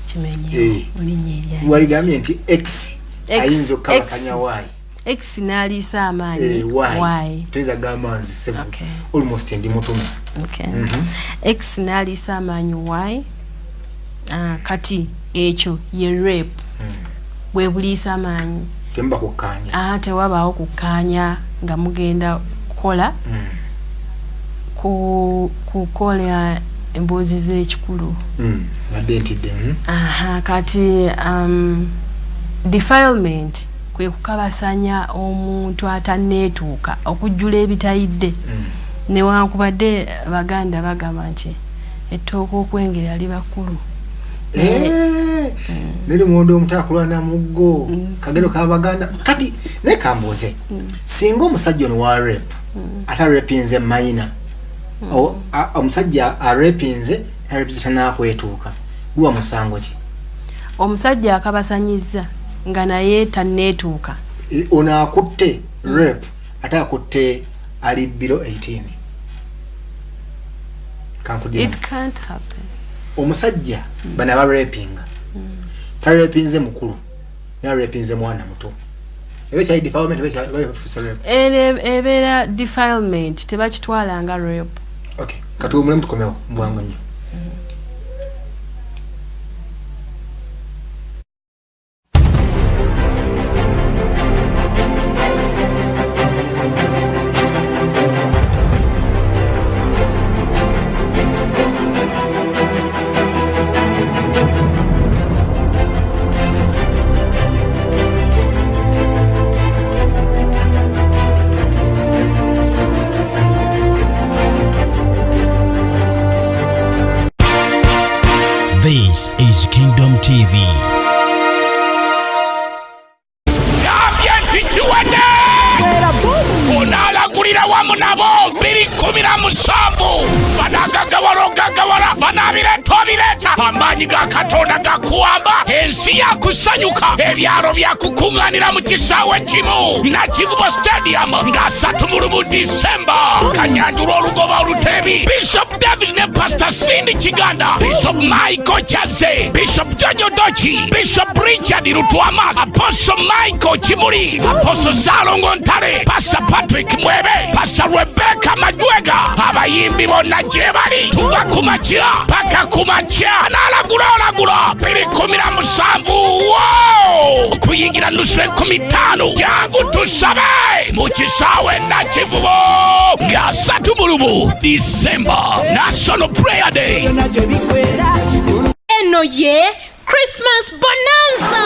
Speaker 7: kimenyewo. Mulinnya erya Yesu.
Speaker 1: Waligambye nti x
Speaker 7: X,
Speaker 1: ayinza okukabasanya
Speaker 7: X.
Speaker 1: Y.
Speaker 7: X n'aliisa amaanyi
Speaker 1: Y.
Speaker 7: Y.
Speaker 1: Toyinza gamba nze sebo.
Speaker 7: Okay.
Speaker 1: Almost ndi mutume.
Speaker 7: Okay. X n'aliisa amaanyi Y. Kati ekyo ye rape, bwe buliisa amaanyi.
Speaker 1: Temuba kukkaanya.
Speaker 7: Tewabaawo kukkaanya nga mugenda kukola kukola emboozi z'ekikulu.
Speaker 1: Badde ntidde.
Speaker 7: Aha, kati defilement kwe kukabasanya omuntu atanneetuuka, okujjula ebitayidde. Newankubadde Baganda bagamba nti ettooka okwengera liba kkulu.
Speaker 1: Eh, naye lumonde omuto akulwana muggo, kagero kabaganda. Kati naye kambuuze, singa omusajja ono wa rape ate arapinze minor, omusajja arapinze, arapinze tanakwetuuka, guba musango ki?
Speaker 7: Omusajja akabasanyizza nga naye tanneetuuka?
Speaker 1: E, ono akutte rape ate akutte ali below 18. Kankudira.
Speaker 7: It can't happen.
Speaker 1: Omusajja bano abarapinga, tarapinze mukulu naye arapinze mwana muto, eba ekyali defilement oba eba efuuse rape?
Speaker 7: Ebeera defilement, tebakitwala nga rape.
Speaker 1: Okay, katuwumulemu, tukomewo mu bwangu nnyo.
Speaker 8: This is Kingdom TV.
Speaker 9: Gambye nti kiwedde, onaalagulira wamu.
Speaker 8: wamu nabo 2017 banagagawala ogagawala banabireeta obireeta amaanyi ga Katonda gakuwamba ensi yakusanyuka ebyalo byakukuŋŋaanira mu kisaawe kimu Nakivubo Stadium nga 31 Disemba kanyanjula olugoba olutebi Bishop David ne Pastor Cindy Kiganda, Bishop Michael Chaze, Bishop Jojo Dochi, Bishop Richard Lutwama, Apostle Michael Kimuli, Apostle Salongo Ntale, Pastor Patrick Mwebe, Pastor Rebecca Majwega. Abayimbi bonna gye bali tuva ku makya paka ku makya n'alagula olagula 2017 wow! Kuyingira nusu 5,000 jangu tusabe mu kisaawe Nakivubo nga 31 Disemba National Prayer Day.
Speaker 9: Eno ye Christmas Bonanza.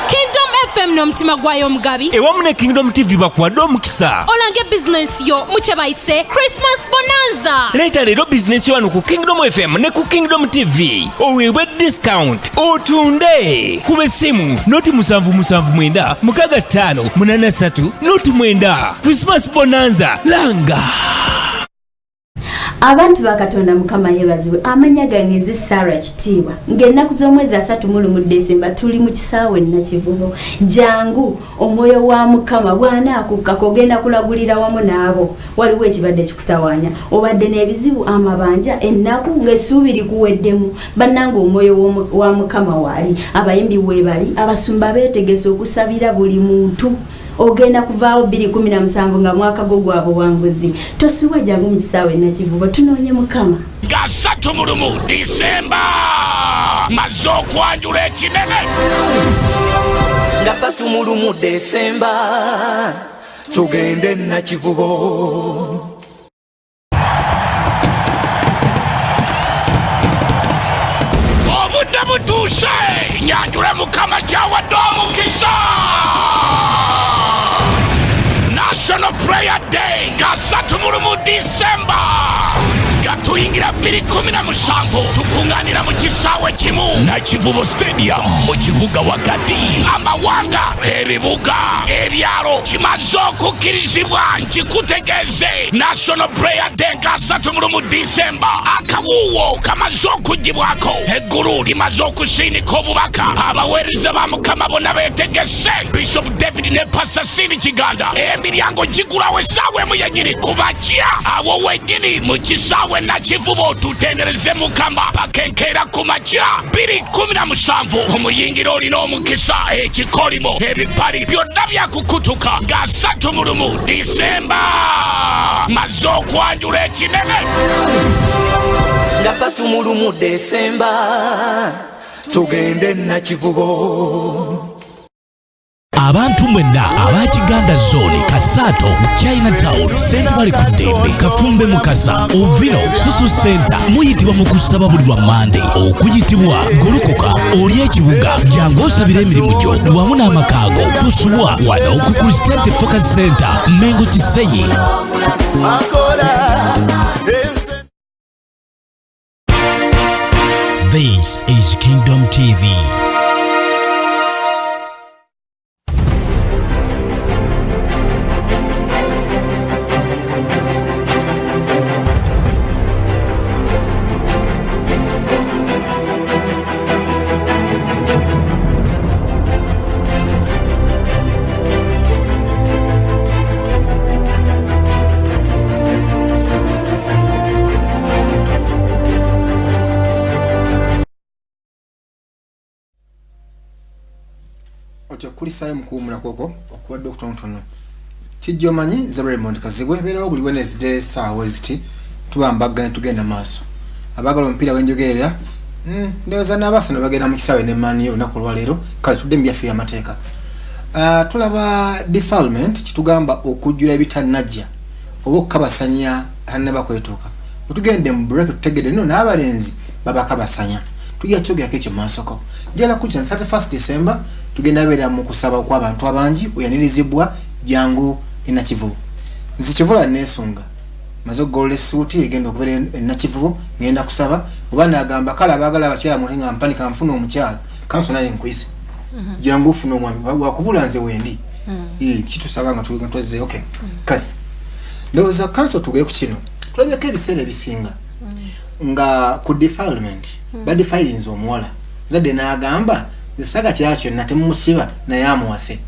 Speaker 9: Kingdom FM n'omutima gwayo omugabi
Speaker 10: ewamu ne Kingdom TV bakuwadde omukisa
Speaker 9: olange bizinensi yo mu kye bayise Christmas Bonanza.
Speaker 10: Leeta leero bizinensi yo wano ku Kingdom FM ne ku Kingdom TV oweebwe discount otunde. Kuba essimu 077 965 83 09. Christmas Bonanza langa.
Speaker 11: Abantu ba Katonda Mukama yeebazibwe. Amannya gange nze Sarah Kitiibwa. Ng'ennaku z'omwezi 31 Desemba tuli mu kisaawe Nakivubo. Jangu omwoyo wa Mukama bw'anaakukkako ogenda kulagulira wamu n'abo. Waliwo ekibadde kikutawaanya, obadde n'ebizibu, amabanja, ennaku ng'essuubi likuweddemu. Bannange omwoyo wa Mukama waali, abayimbi weebali, abasumba beetegese okusabira buli muntu. Ogenda kuvaawo 2017 nga mwaka gwo gwa buwanguzi. Tosuubwa, jangu mu kisaawe Nakivubo tunoonye Mukama.
Speaker 8: Nga 31 Disemba maze okwanjula ekinene.
Speaker 12: Nga 31 Desemba tugende Nakivubo.
Speaker 8: Obudde butuuse nyanjule Mukama kyawadde omukisa. National Prayer Day nga 31 Disemba nga tuyingira 2017 tukuŋŋaanira mu kisaawe kimu Nakivubo Stadium mu kibuga wakati. Amawanga, ebibuga, ebyalo kimaze okukkirizibwa nkikutegeeze. National Prayer Day nga 31 Disemba akawuuwo kamaze okugibwako, eggulu limaze okusiinika obubaka, abaweereza ba Mukama bonna beetegese. Bishop David ne Pastor Cindy Kiganda, emiryango gigulawo essaawa emu yennyini ku makya awo wennyini mu kisaawe Nakivubo tutendereze Mukama paka enkeera ku makya 2017. Omuyingira olina omukisa, ekikolimo, ebipali byonna byakukutuka nga 31 Disemba maze okwanjula ekinene.
Speaker 12: Nga 31 Desemba tugende Nakivubo.
Speaker 8: Abantu mwenna aba Kiganda Zone, Kasato, Chinatown, St. Mary Kuddembe, Kafumbe Mukasa, Ovino, Susu Center muyitibwa mu kusaba buli lwa Mande okuyitibwa golokoka oli ekibuga jangu osabire emirimu gyo wamu n'amakaago. Tusubwa wano ku Christianity Focus Center, Mengo Kisenyi. This is Kingdom TV.
Speaker 1: Otyo kulisaayo mukuwumula kwokwo okuwadde okutonotono. Kijja omanyi nze Raymond Kazibwe, beerawo buli Wednesday saawa eziti tuba mbagga ne tugenda maaso. Abaagala omupiira wenjogerera ndowooza n'abaasano bagenda mu kisaawe ne maani olunaku olwaleero. Kale tudde mu byaffe y'amateeka. Tulaba defilement kitugamba okujjula ebitannajja oba okukabasanya tannaba kwetuuka. Bwe tugende mu break tutegedde nno n'abalenzi babakabasanya, tujja kyogerako ekyo maasoko. Njagala kujja 31 December tugenda beera mu kusaba okw'abantu abangi, oyanirizibwa jangu enakivubo. Nze kivula neesunga maze okugolola essuuti egenda okubeera enakivubo, ngenda kusaba oba nagamba kale abaagala abakyala mute nga mpanika nfuna omukyala kanso naye nkwise jangu ofuna omwami wakubula nze wendi. Kitusaba nga twezze. Okay, kale ndowooza counsel tugere ku kino. Tulabyeko ebiseera ebisinga nga ku defilement, badefilinze omuwala, zadde n'agamba nze kirala kyonna temumusiba naye amuwase.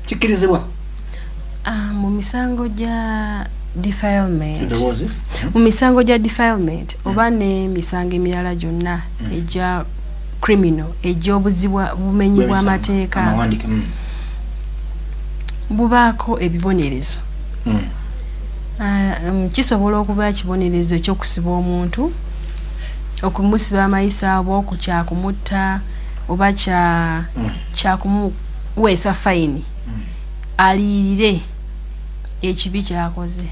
Speaker 1: Kikkirizibwa?
Speaker 7: Ah, mu misango gya defilement,
Speaker 1: Eddoboozi.
Speaker 7: mu misango gya defilement oba n'emisango emirala gyonna egya criminal, egy'obuzibwa bumenyi bw'amateeka,
Speaker 1: Amawandike.
Speaker 7: Bubaako ebibonerezo. Ah, kisobola okuba ekibonerezo ekyokusiba omuntu, okumusiba amayisa, oba kyakumutta, oba kya kyakumuweesa fayini aliyirire ekibi kyakoze.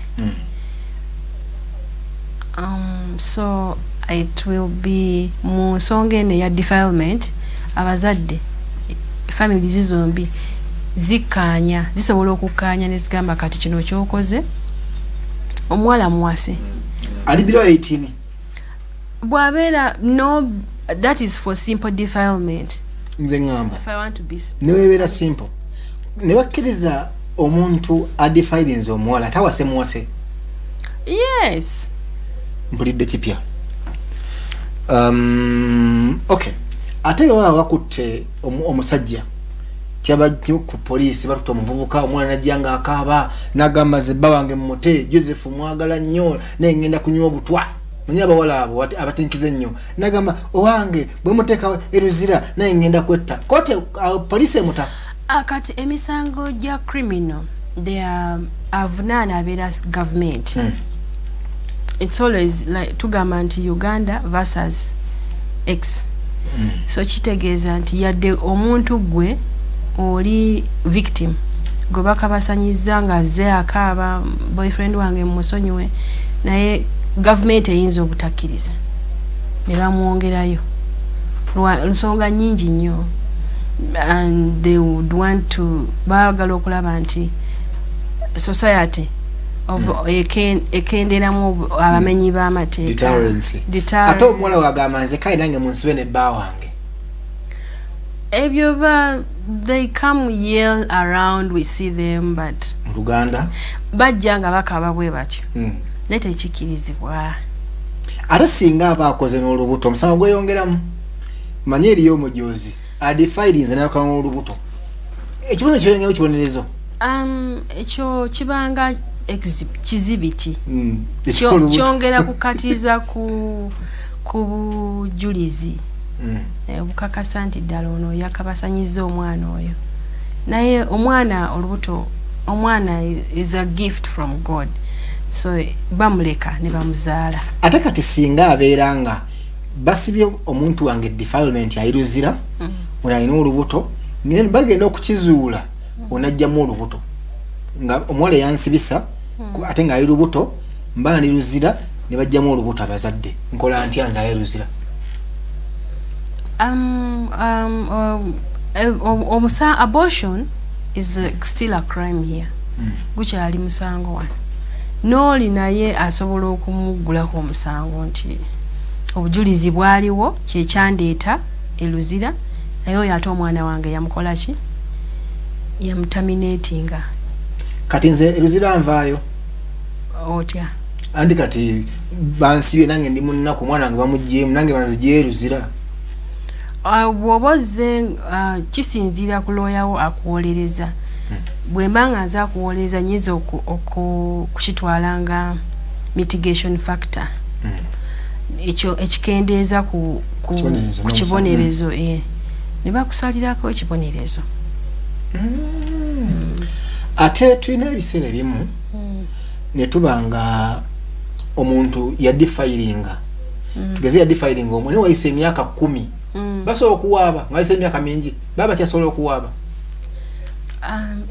Speaker 7: So it will be mu nsonga eno eya defilement, abazadde, families zombi zikkaanya, zisobola okukkaanya ne zigamba, kati kino kyokoze, omuwala muwase.
Speaker 1: Ali below 18.
Speaker 7: Bw'abeera, no, that is for simple defilement.
Speaker 1: Nze ŋŋamba,
Speaker 7: If I want to be
Speaker 1: newebeera simple, ne bakkiriza omuntu adefilinze omuwala tawase muwase?
Speaker 7: Yes.
Speaker 1: Mpulidde kipya. Okay, ate bwe baba bakutte omusajja, kyaba nnyo ku poliisi, batutte omuvubuka, omwana najja nga akaaba nagamba, "Ze bba wange mumute, Joseph mwagala nnyo, naye ngenda kunywa obutwa." Manyi abawala abo abatinkiza ennyo, nagamba, "Owange bwe muteeka eruzira, naye ngenda kwetta." Kote poliisi emuta?
Speaker 7: Ah, kati emisango gya criminal, they are avunaana abeera government. It's always like tugamba nti Uganda versus X. So kitegeeza nti yadde omuntu gwe oli victim, gwe bakabasanyiza nga azze akaaba, "Boyfriend wange mumusonyiwe," naye gavumenti eyinza obutakkiriza ne bamwongerayo lwa nsonga nnyingi nnyo, and they would want to, baagala okulaba nti society ekenderamu abamenyi b'amateeka.
Speaker 1: Deterrence.
Speaker 7: Deterrence.
Speaker 1: Ate omuwala wagamba, "Nze kale nange munsibe ne bba wange."
Speaker 7: Ebyo ba they come yell around, we see them, but
Speaker 1: Mu Luganda?
Speaker 7: Bajja nga bakaaba bwe batyo, naye tekikkirizibwa.
Speaker 1: Ate singa aba akoze n'olubuto, omusango gweyongeramu? Manye eriyo omujozi adefilinze nalukana n'olubuto, ekibonerezo kyeyongeramu ekibonerezo?
Speaker 7: Ekyo kibanga kizibiti.
Speaker 1: Eky'olubuto.
Speaker 7: Kyongera kukatiza ku bujulizi obukakasa nti ddala ono yakabasanyiza omwana oyo. Naye omwana, olubuto, omwana is a gift from God, so bamuleka ne bamuzaala.
Speaker 1: Ate kati singa abeera nga basibye omuntu wange defilement ayiruzira, ono alina olubuto, naye bagenda okukizuula onajjamu olubuto, nga omuwala eyansibisa ate nga ali lubuto, mba ndi Luzira, ne bajjamu olubuto abazadde, nkola ntya nze ali Luzira?
Speaker 7: Abortion is still a crime here. Gukyali musango wano, n'oli naye asobola okumuggulako omusango nti obujulizi bwaliwo kyekyandeeta eruzira, naye oyo ate omwana wange yamukola ki? Yamuterminatinga.
Speaker 1: Kati nze eruzira nvaayo?
Speaker 7: Otya?
Speaker 1: Anti kati bansibye, nange ndi munaku, omwana wange bamugyemu, nange banzigyeyo eruzira.
Speaker 7: Bw'oba ozze, kisinziira ku looyawo akuwolereza. Bwe mba nga nze akuwolereza, nyinza kukitwala nga mitigation factor, ekyo ekikendeeza ku
Speaker 1: Kibonerezo.
Speaker 7: ku kibonerezo, ne bakusalirako ekibonerezo.
Speaker 1: Ate tulina ebiseera ebimu ne tuba nga omuntu yadefilinga, tugeze yadefilinga omwana, wayise emyaka 10, basobola okuwaaba? Nga wayise emyaka mingi, baba bakyasobola okuwaaba?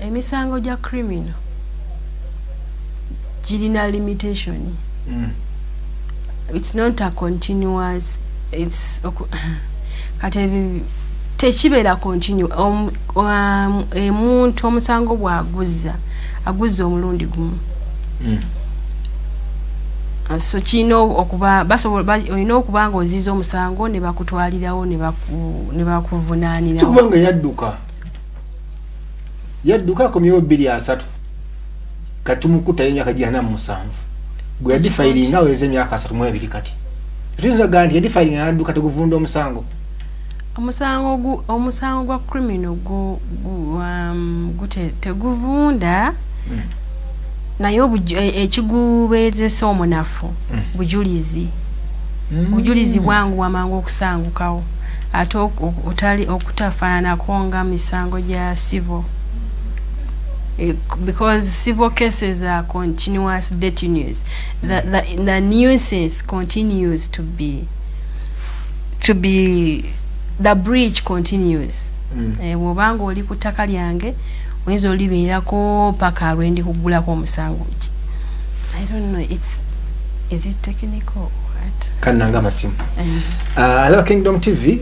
Speaker 7: Emisango gya criminal girina limitation. It's not a continuous, it's kati ebyo tekibeera continue. Omuntu omusango bw'aguzza, aguzza omulundi gumu. So kirina okuba basobola olina okuba nga oziza omusango ne bakutwalirawo ne bakuvunaanirawo.
Speaker 1: Kikuba nga yadduka. Yadduka akomyewo 230, kati tumukuttayo emyaka gi 47, gwe yadefilinga aweza emyaka 32. Kati tuyinza okugamba nti yadefilinga nadduka, teguvunda omusango?
Speaker 7: Omusango gwa criminal teguvunda, naye ekigubeezesa omunafu bujulizi. Obujulizi bwanguwa mangu okusangukawo, ate otali okutafaananako nga misango gya civil. Because civil cases are continuous detenus, the nuisance continues to be the breach continues. Bw'obanga oli ku ttaka lyange, oyinza olibeerako paka lwendi kugulako omusango ki. I don't know, it's is it technical or what?
Speaker 1: Kannanga amasimu. Alaba Kingdom TV,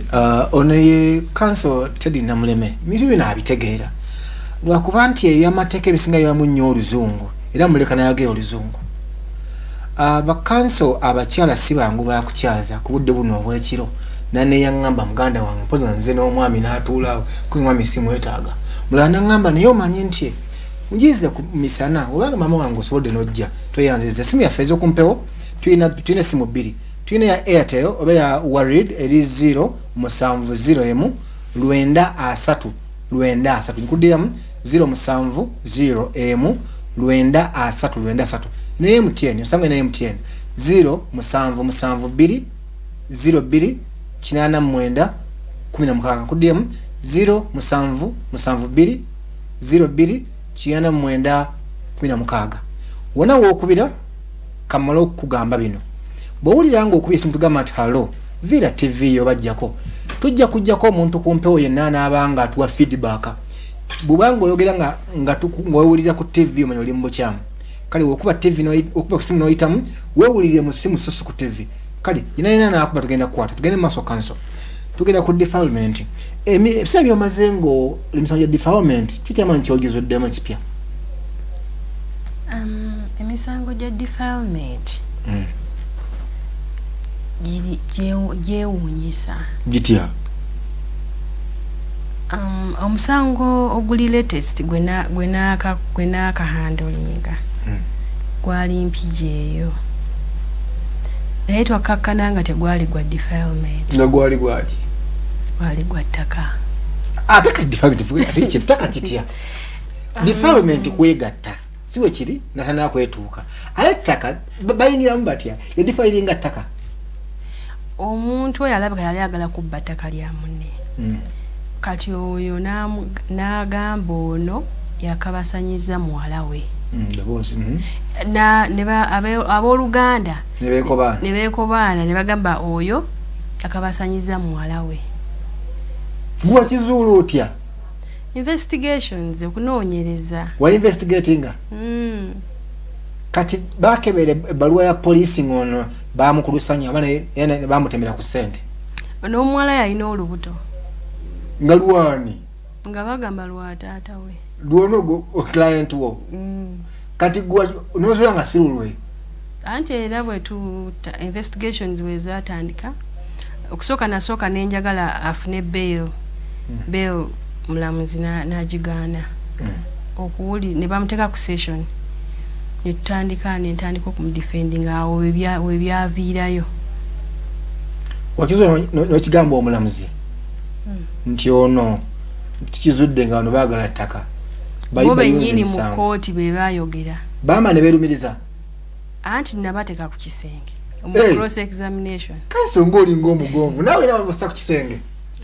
Speaker 1: ono ye Counsel Teddy Namuleme. Bintu bino abitegeera lwakuba nti ebyamateeka ebisinga bibamu nnyo oluzungu, era muleka nayageyo oluzungu. Bacounsel abakyala si bangu bakukyaza ku budde buno obwekiro. Naneyaŋŋamba, muganda wange, mpoza nze n'omwami n'atuulaawo, kuba omwami simwetaaga. Mulala naŋŋamba, naye omanyi nti njize ku misana, obanga maama wange osobodde n'ojja, tweyanziza. Esimu yaffe ez'okumpewo, tulina esimu bbiri. Tulina ya Airtel oba ya Warid, eri 0 7 0 emu 93 93. Nkuddiramu, 0 7 0 emu 93 93. Ne MTN, osanga ne MTN 0 7 7 2 02 89 16. Nkuddiramu, 0 7 7 2 02 89 16. Wona wookubira, kamale okukugamba bino. Bw'owulira nga okubya esimu, tugamba nti hallo, viira TV yo bajjako, tujja kujjako omuntu ku mpewo yenna anaaba nga atuwa feedback. Bw'obanga oyogera nga wewulira ku TV, omanya oli mu bukyamu. Kale okuba TV, okuba ku simu n'oyitamu, weewulire mu simu so si ku TV. Kale yina yina naakuba, tugenda kukwata. Tugende mu maaso, Counsel. Tugenda ku defilement. Ebiseera byomaze nga emisango gya defilement, kityamanyi kyogizuddemu ekipya?
Speaker 7: Emisango gya defilement gyewuunyisa.
Speaker 1: Gitya?
Speaker 7: Omusango oguli latest gwe naakahandlinga gwali Mpigi eyo, naye twakkakkana nga tegwali gwa defilement.
Speaker 1: Nga gwali gwaki?
Speaker 7: Gwali gwa ttaka.
Speaker 1: Ate kati defilement, ate kyettaka kitya? Defilement kwegatta, si we kiri? Natanakwetuuka, ate ettaka bayingiramu batya? Yadefilinga ttaka?
Speaker 7: Omuntu oyo alabika yali agala kubba ttaka lya munne. Kati oyo n'agamba ono yakabasanyiza muwala we.
Speaker 1: Ddoboozi.
Speaker 7: Abooluganda
Speaker 1: ne beekobaana.
Speaker 7: Ne beekobaana ne bagamba oyo yakabasanyiza muwala we.
Speaker 1: Gwe wakizuula otya?
Speaker 7: Investigations, okunoonyereza.
Speaker 1: Wa investigatinga?
Speaker 7: Mm.
Speaker 1: Kati bakebera ebbaluwa ya poliisi ng'ono bamukulusanya aba naye bamutemera ku ssente?
Speaker 7: N'omuwala yalina olubuto.
Speaker 1: Nga lwani?
Speaker 7: Nga bagamba lwa taata we.
Speaker 1: Lwona ogwo client wo?
Speaker 7: Mm.
Speaker 1: Kati gwe nozuula nga si lulwe?
Speaker 7: Anti era bwe tuta investigations bwe zatandika, okusooka nasooka nenjagala afune bail. Bail mulamuzi n'agigaana okuwuli, ne bamuteeka ku session, netutandika, nentandika okumudefendinga. Awo webyaviirayo.
Speaker 1: Wakizuula n'okigamba omulamuzi nti ono tukizudde nga bano baagala ttaka?
Speaker 7: Bo bennyini mu kooti be bayogera.
Speaker 1: Baama ne beerumiriza?
Speaker 7: Anti nabateeka ku kisenge mu cross examination.
Speaker 1: Counsel, ng'olinga omugonvu naawe, nawe bossa ku kisenge.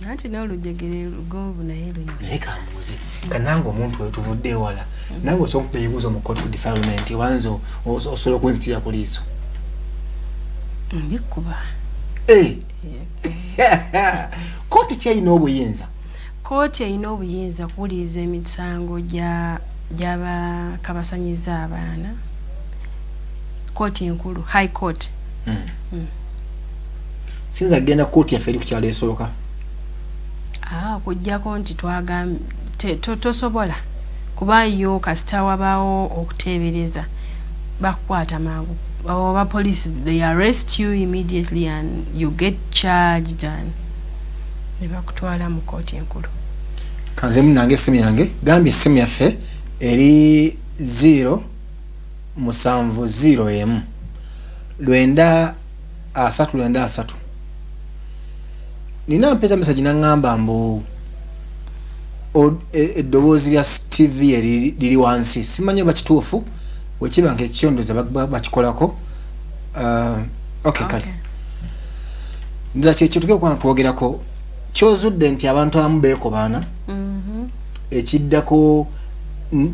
Speaker 7: Anti n'olujegere lugonvu, naye
Speaker 1: Naye
Speaker 7: lunyweza.
Speaker 1: Kambuuze kanange, omuntu oyo tuvudde ewala, nange osobola okuba ebibuuzo mu kooti ku defilement, obanza osobola okunzitira ku liiso?
Speaker 7: Mbikuba.
Speaker 1: Eh. Kooti kyerina obuyinza?
Speaker 7: Kooti erina obuyinza kuwuliriza emisango gy'abakabasanyiza abaana, kooti enkulu, High Court.
Speaker 1: Siyinza kugenda kooti yaffe eri ku kyalo esooka?
Speaker 7: Ah, okuggyako nti tosobola, kuba yo kasita wabaawo okuteebereza bakukwata mangu, oba police, they arrest you immediately and you get charged and ne bakutwala mu kooti enkulu.
Speaker 1: Kanze munange essimu yange gambye essimu yaffe eri 0 7 0 m 9 3 9 3. Nina mpeza message nangamba mbu eddoboozi lya TV liri wansi, simanyi oba kituufu wekiba nga ekyondoza bakikolako. Okay, kale nza kyekyo tugenda kuba twogerako kyozudde nti abantu abamu beekobaana ekiddako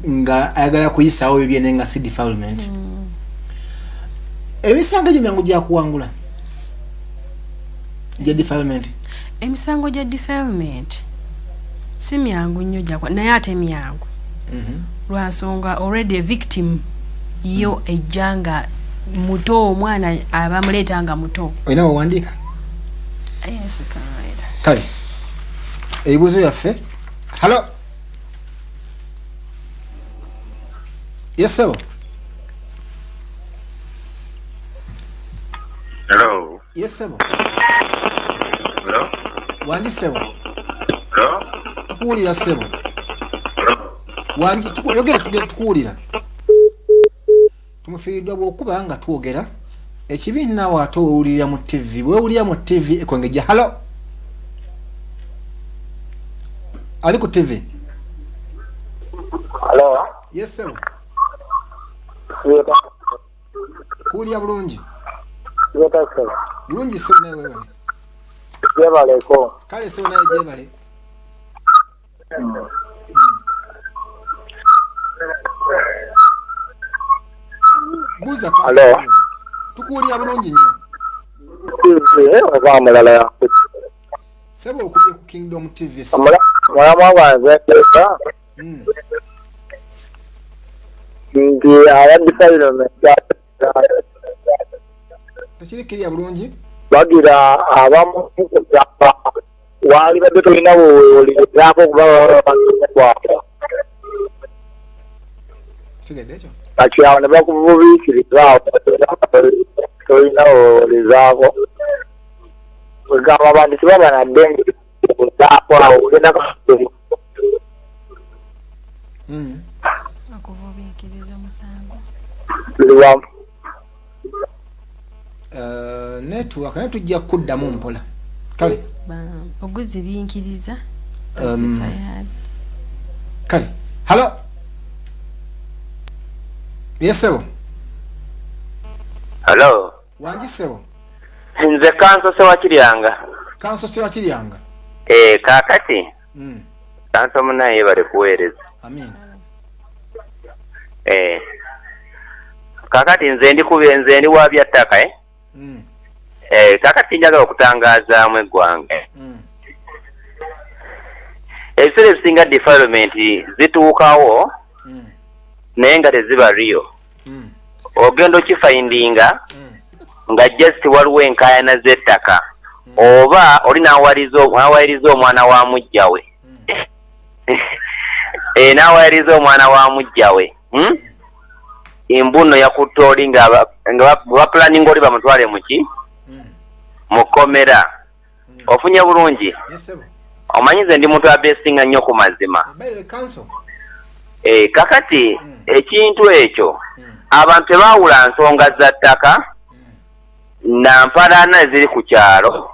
Speaker 1: nga ayagala kuyisaawo ebyo naye nga si defilement. Emisango egyo myangu gyakuwangula gya defilement?
Speaker 7: Emisango gya defilement si myangu nnyo gyakwa, naye ate myangu lwansonga already a victim yo ejja nga muto, omwana abamuleeta nga muto.
Speaker 1: Olina wewandiika?
Speaker 7: Yes, right.
Speaker 1: Kale ebibuuzo byaffe. Halo, yes sebo.
Speaker 13: Hello.
Speaker 1: Yes sebo.
Speaker 13: Hello.
Speaker 1: Wangi sebo.
Speaker 13: Hello.
Speaker 1: Tukuwulira sebo.
Speaker 13: Hello.
Speaker 1: Wangi, yogera tukuwulira. Tumufiiriddwa bw'okuba nga twogera ekibi naawe ate owulirira mu TV. Bwewulira mu TV ekwengejja. Halo, ali ku TV?
Speaker 14: Hello.
Speaker 1: Yes sebo. Kuwulira bulungi? Bulungi sebo, naye weebale.
Speaker 14: Gyebaleko.
Speaker 1: Kale sebo, naye gyebale. Buuza.
Speaker 14: Hello.
Speaker 1: Tukuwulira bulungi nnyo.
Speaker 14: Oba omulala yakutte.
Speaker 1: Sebo, okubye ku Kingdom TV.
Speaker 14: Mulamu wange nteeka nti aba defilement
Speaker 1: Tekiri kirya bulungi.
Speaker 14: Bagira abamu kugamba waali badde tolina bwewulizaako okuba bakwata.
Speaker 1: Kitegedde ekyo?
Speaker 14: Kati awo ne bakububiikiriza awo tolina bwewulizaako. Kwegamba abantu tebaba na ddembe kuzaako awo ogenda.
Speaker 7: Okuvubiikiriza omusango.
Speaker 14: Tuli wamu.
Speaker 1: Network naye tujja kuddamu mpola. Kale
Speaker 7: Oguzibinkiriza.
Speaker 1: Kale halo, yes sebo.
Speaker 15: Hello.
Speaker 1: Wangi sebo.
Speaker 15: Nze Kanso Sewakiryanga.
Speaker 1: Kanso Sewakiryanga.
Speaker 15: Kaakati Kanso munaye yebale kuweereza.
Speaker 1: Amin.
Speaker 15: Kaakati nze ndi kubi, nze ndi wa bya ttaka. Kaakati njagala okutangaazaamu eggwanga. Ebiseera ebisinga defilement zituukawo naye nga teziba real. Ogenda okifindinga nga just waliwo enkaayana z'ettaka oba oli n'awayiriza omwana wa mujja we. N'awayiriza omwana wa mujja we. Embuno yakutte oli nga bapulaninga oli bamutwale muki mukomera. Ofunye bulungi?
Speaker 1: Yes sebo.
Speaker 15: Omanyi nze ndi muntu abeesinga nnyo ku mazima. Kakati ekintu ekyo abantu tebaawula nsonga za ttaka na mpalana eziri ku kyalo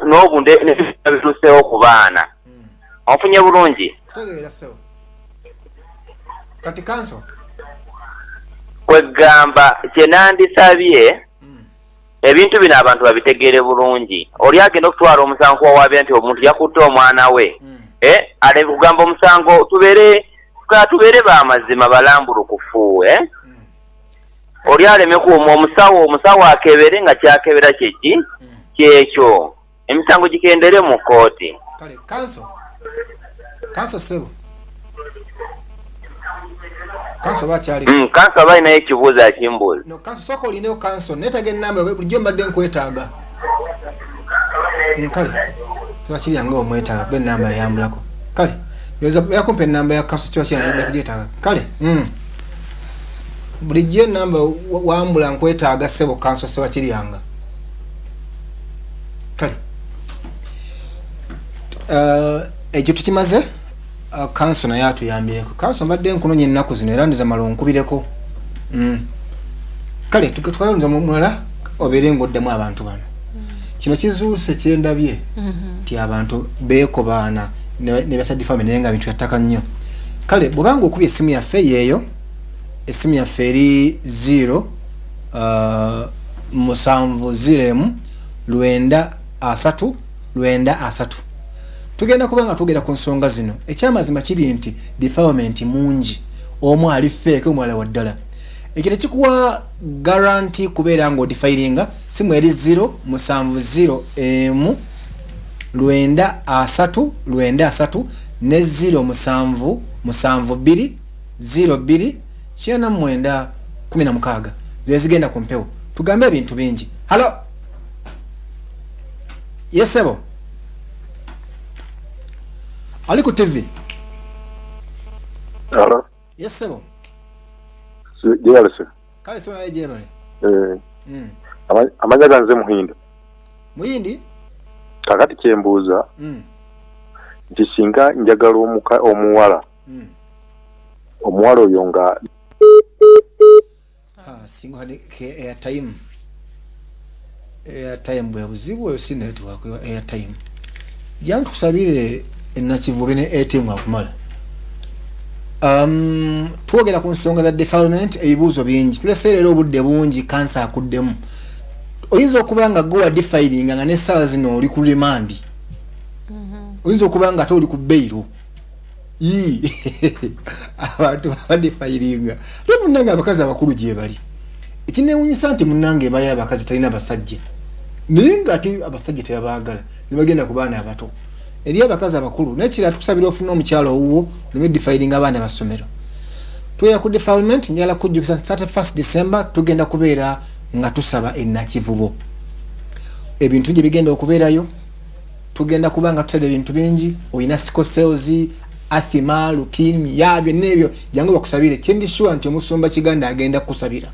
Speaker 15: n'obuntu ebituuseewo ku baana. Ofunye bulungi?
Speaker 1: Kutegeera sebo. Kati Kanso
Speaker 15: kwegamba kye nandisabye ebintu bino abantu babitegeere bulungi. Oli agenda okutwala omusango kuwawaabira nti omuntu yakutte omwana we, ale kugamba omusango tubeere b'amazima balambulukufu. Oli aleme kuuma omusawo akebere nga kyakebera kyeki kyekyo, emisango gikendere mu kkooti.
Speaker 1: Kale Kanso, Kanso sebo. Kanso bakyali.
Speaker 15: Kanso balinayo ekibuuzo akimbuuza.
Speaker 1: No, Kanso sooka olineyo Kanso, neetaaga ennamba bulijjo mbadde nkwetaaga. Kale Sewakiryanga omwetaaga kuba ennamba eyambulako. Kale yakumpa ennamba ya Kanso Sewakiryanga nja kugyetaaga. Kale bulijjo ennamba wambula nkwetaaga ssebo Kanso Sewakiryanga. Kale Ekyo tukimaze. Kanso naye atuyambyeko. Kanso, mbadde nkunonya ennaku zino era ndiza mala onkubireko. Kale twalonza mulala obeere ng'oddamu abantu bano. Kino kizuuse kyendabye nti abantu beekobaana ne basadi family, naye nga bintu byattaka nnyo. Kale bw'obanga okubye essimu yaffe, yeeyo essimu yaffe eri 0 7 0 1 9 3 9 3. Tugenda kuba nga twogera ku nsonga zino. Ekyamazima kiri nti defilement mungi, omu ali fake, omulala wa ddala. Ekyo tekikuwa guarantee kubeera nga odifilinga. Simu eri 0 7 0 1 9 3 9 3 ne 0 7 7 2 0 2 9 16 zezigenda ku mpewo. Tugambe ebintu bingi. Hello, yes sebo, ali ku TV.
Speaker 13: Hello.
Speaker 1: Yes sebo.
Speaker 13: Jebale se.
Speaker 1: Kale sebo, naye jebale.
Speaker 13: Amanya ganze Muhindo.
Speaker 1: Muyindi.
Speaker 13: Kakati kyembuuza nti singa njagala omuwala, omuwala oyo nga
Speaker 1: singa hadi ke airtime, airtime bwe buzibu oyo, si network, airtime. Jangu tusabire enakivubi ne ATM akumala. Twogera ku nsonga za defilement, ebibuuzo bingi tulese leero, obudde bungi. Kansa akuddemu. Oyinza okuba nga gwe wadefilinga nga n'essaawa zino oli ku remand. Oyinza okuba nga ate oli ku bail. Abantu badefilinga ate munnange abakazi abakulu gye bali. Ekinewunyisa nti munnange ebayo abakazi talina basajja, naye nga ate abasajja tebabaagala ne bagenda ku baana abato. Eri abakazi abakulu nekira, tukusabira ofune omukyalo owuwo oleme defilinga abaana basomero. Twera ku defilement. Njagala kujjukiza 31 December tugenda kubeera nga tusaba enakivubo. Ebintu gye bigenda okubeerayo, tugenda kuba nga tusaba ebintu bingi. Olina sickle cells, asthma, leukemia, byonna ebyo jangu bakusabire. Kyendi sure nti omusumba Kiganda agenda kukusabira.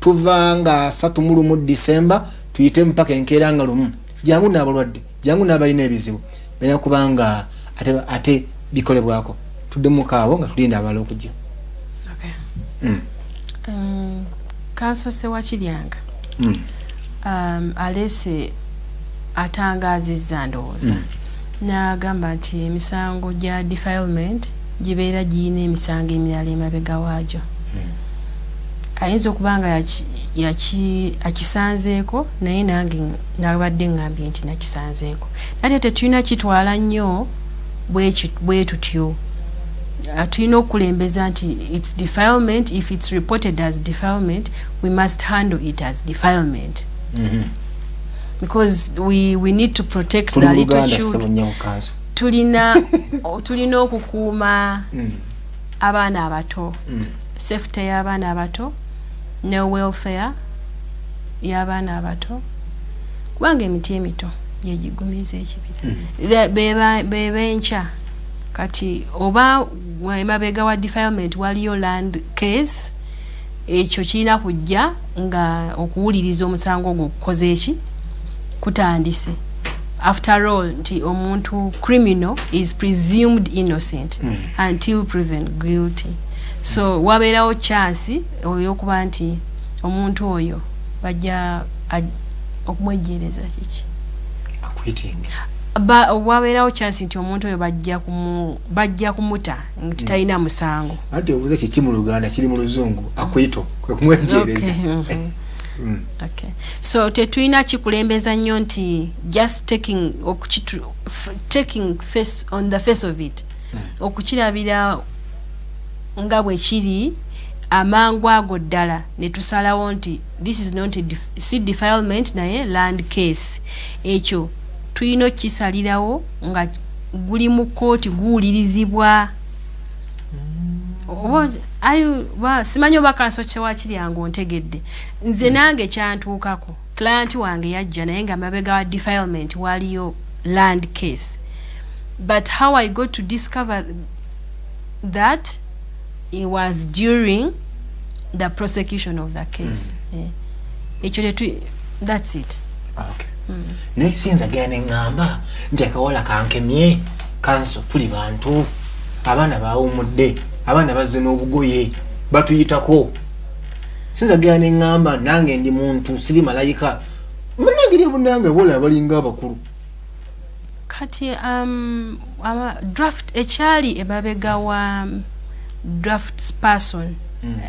Speaker 1: Tuva nga 31 December tuyite mpaka enkeera nga 1. Jangu n'abalwadde, jangu n'abalina ebizibu, bajja kubanga ate bikolebwako. Tuddemu kaawo nga tulinda abalala okujja.
Speaker 7: Okay. Kanso Sewakiryanga aleese atangaazizza, ndowooza n'agamba nti emisango gya defilement gibeera giyina emisango emirala emabega waagyo. Ayinza okuba nga akisanzeeko, naye nange nabadde ŋŋambye nti nakisanzeeko, nate tetulina kitwala nnyo bwe tutyo. Tulina okukulembeza nti its defilement. If it's reported as defilement, we must handle it as defilement because we need to protect the little children. Tulina okukuuma abaana abato, safety y'abaana abato ne welfare y'abaana abato, kubanga emiti emito gyegigumiza ekibira. Bebenkya. Kati oba emabega wa defilement waliyo land case, ekyo kirina kujja nga okuwuliriza omusango ogwo kukoze eki kutandise. After all, nti omuntu criminal is presumed innocent until proven guilty, so wabeerawo chance oyokuba nti omuntu oyo bajja okumwejjereza kiki. Wabeerawo chance nti omuntu oyo bajja kumuta nti talina musango.
Speaker 1: Anti obuze kiki mu Luganda, kiri mu Luzungu acquittal, kwe kumwejjereza.
Speaker 7: Okay. So tetulina kikulembeza nnyo nti just taking face on the face of it, okukirabira nga bwe kiri amangu ago ddala ne tusalawo nti this is not si defilement naye land case. Ekyo tulina okukisalirawo nga guli mu kkooti guwulirizibwa. Oba simanyi oba kanso kyewakiryange ontegedde. Nze nange kyantuukako, client wange yajja naye nga mabega wa defilement waliyo land case, but how I got to discover that, it was during the prosecution of the case. Ekyo that's it.
Speaker 1: Okay. Naye siyinza genda neŋŋamba nti akawala kankemye. Kanso tuli bantu, abaana bawummudde, abaana bazze n'obugoye, batuyitako. Sinza genda ne ŋŋamba nange ndi muntu, siri malayika. Munnange eri obunnange bola abalinga abakulu.
Speaker 7: Kati draft ekyali emabega wa draft person,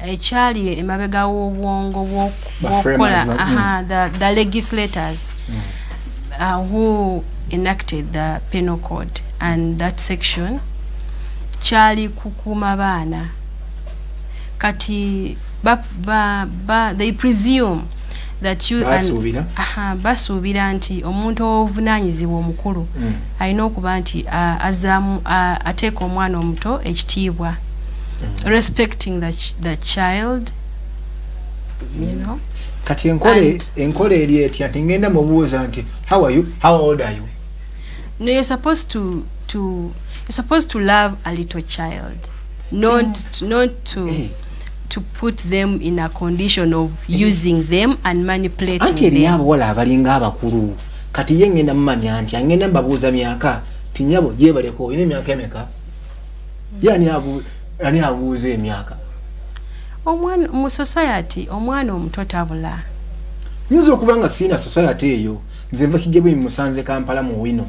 Speaker 7: ekyali emabega w'obwongo bw'okukola, the legislators who enacted the penal code and that section, kyali kukuuma baana. Kati they presume that you basuubira nti omuntu obuvunaanyizibwa omukulu alina okuba nti azaamu ateeka omwana omuto ekitiibwa, respecting the child, you know.
Speaker 1: Kati enkola eri etya nti ngenda mubuuza nti how are you, how old are you?
Speaker 7: No, you're supposed to love a little child, not to put them in a condition of using them and manipulating them.
Speaker 1: Anti eri abawala abalinga abakulu kati ye ngenda mumanya nti angenda mbabuuza myaka ti nyabo gyebaleko olina emyaka emeka? Ye ani abuuza emyaka?
Speaker 7: Omwana mu society, omwana omuto tabula.
Speaker 1: Nyinza okuba nga sirina society eyo, nze nva Kijjabwemi musanze Kampala mu wino.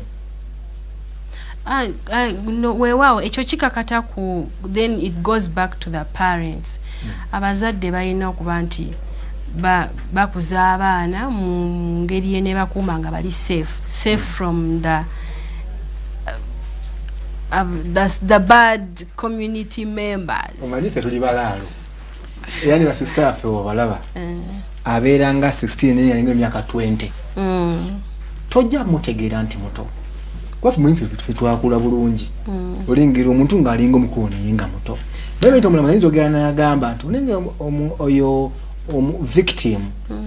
Speaker 7: No, weewaawo ekyo kikakata ku, then it goes back to the parents. Abazadde balina okuba nti bakuza abaana mu ngeri enebakuuma nga bali safe from the bad community members.
Speaker 1: Omanyi ffe tuli balaalo, era ne basisita baffe obalaba abeera nga 16 naye yalinga emyaka 20. Tojja mutegeera nti muto. Kwafe mwe twakula bulungi. Olingira omuntu ng'alinga omukulu naye nga muto. Naye bayita omulamuzi ayinza ogenda n'agamba nti onenge oyo victim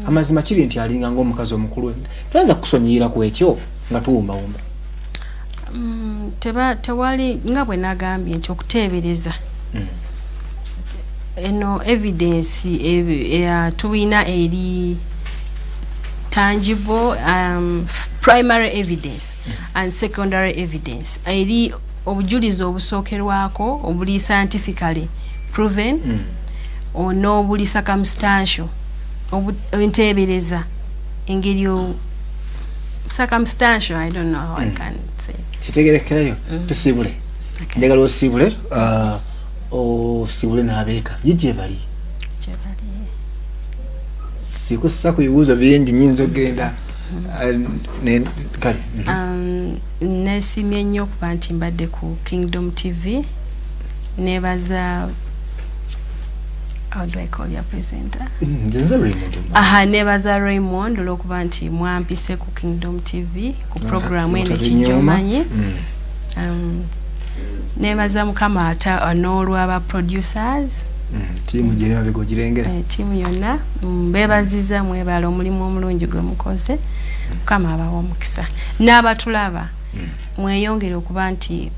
Speaker 1: amazima kiri nti alinga ng'omukazi omukulu. Toyinza kusonyiyira ku ekyo nga tuwumbawumba.
Speaker 7: Tewali nga bwe nagambye nti okuteebereza eno evidence tulina eri tangible, primary evidence and secondary evidence, eri obujulizi obusookerwako obuli scientifically proven n'obuli circumstantial, enteebereza engeri circumstantial, I don't know how I can say.
Speaker 1: Kitegerekerayo tusiibule. Njagala osiibule, osiibule n'abeeka ye gye bali. Sikussa ku bibuuzo bingi nyinza okugenda kale.
Speaker 7: Neesiimye nnyo okuba nti mbadde ku Kingdom TV. Neebaza, how do I call your presenter?
Speaker 1: Nze Raymond.
Speaker 7: Aha, neebaza Raymond olw'okuba nti mwampise ku Kingdom TV ku programu eno Kijjomanyi. Neebaza Mukama ata n'olw'aba producers.
Speaker 1: Tiimu gye mabega ogirengera.
Speaker 7: Tiimu yonna mbeebaziza, mwebala omulimu omulungi gwe mukoze. Mukama abawa omukisa. N'abatulaba mweyongere okuba nti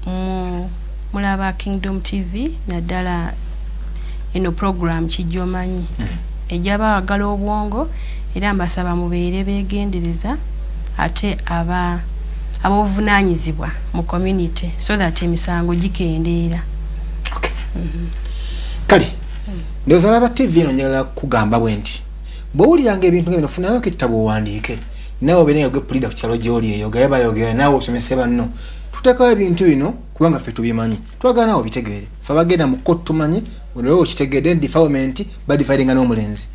Speaker 7: mulaba Kingdom TV, naddala eno program Kijjomanyi ejja bawagala obwongo, era mbasaba mubeere beegendereza ate ab'obuvunaanyizibwa mu community so that emisango gikendeera.
Speaker 1: Kale ndowooza laba TV eno njagala kugamba bwe nti bw'owuliranga ebintu nga bino funayo ekitabo owandiike, naawe obeere nga gwe pulida ku kyalo gy'oli eyo gaye bayogera naawe osomese banno. Tuteekawo ebintu bino kubanga ffe tubimanyi, twagala naawe obitegeere. Ffe abagenda mu kkooti tumanyi, olwo okitegedde defilement badividinga n'omulenzi.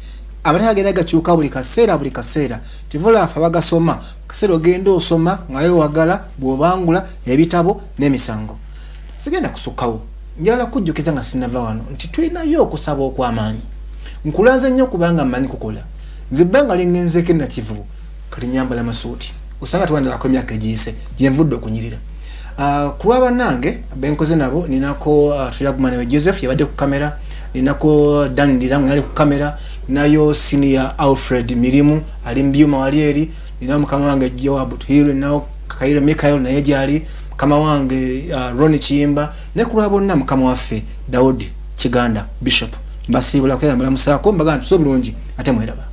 Speaker 1: Amateeka genda gakyuka buli kaseera buli kaseera. Kivula ffe abagasoma, kaseera ogenda osoma nga weewagala bw'obangula ebitabo n'emisango. Sigenda kusukkawo, njagala kujjukiza nga sinnava wano nti tulinayo okusaba okw'amaanyi. Nkulanze nnyo kubanga mmanyi kukola. Nze ebbanga lye ŋŋenzeeko e Nakivubo kati nnyambala masuuti, osanga tewandabako emyaka egiyise gye nvudde okunyirira. Ku lwa bannange benkoze nabo ninako Tuyagumanewe Joseph yabadde ku kamera, ninako Dan Ndirangu nali ku kamera, nayo senior Alfred Mirimu ali mu byuma wali eri, ninawo mukama wange Joab Tuhirwe, ninawo Kakaire Michael naye gyali, mukama wange Ronnie Kiyimba, ne ku lwa bonna mukama waffe Daudi Kiganda Bishop. Mbasiibula kweyambala musaako, mbagamba nti bulungi ate mweraba.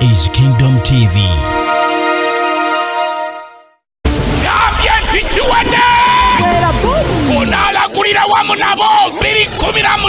Speaker 8: This is Kingdom TV. Gambye nti kiwedde! Onaalagulira wamu nabo 2017.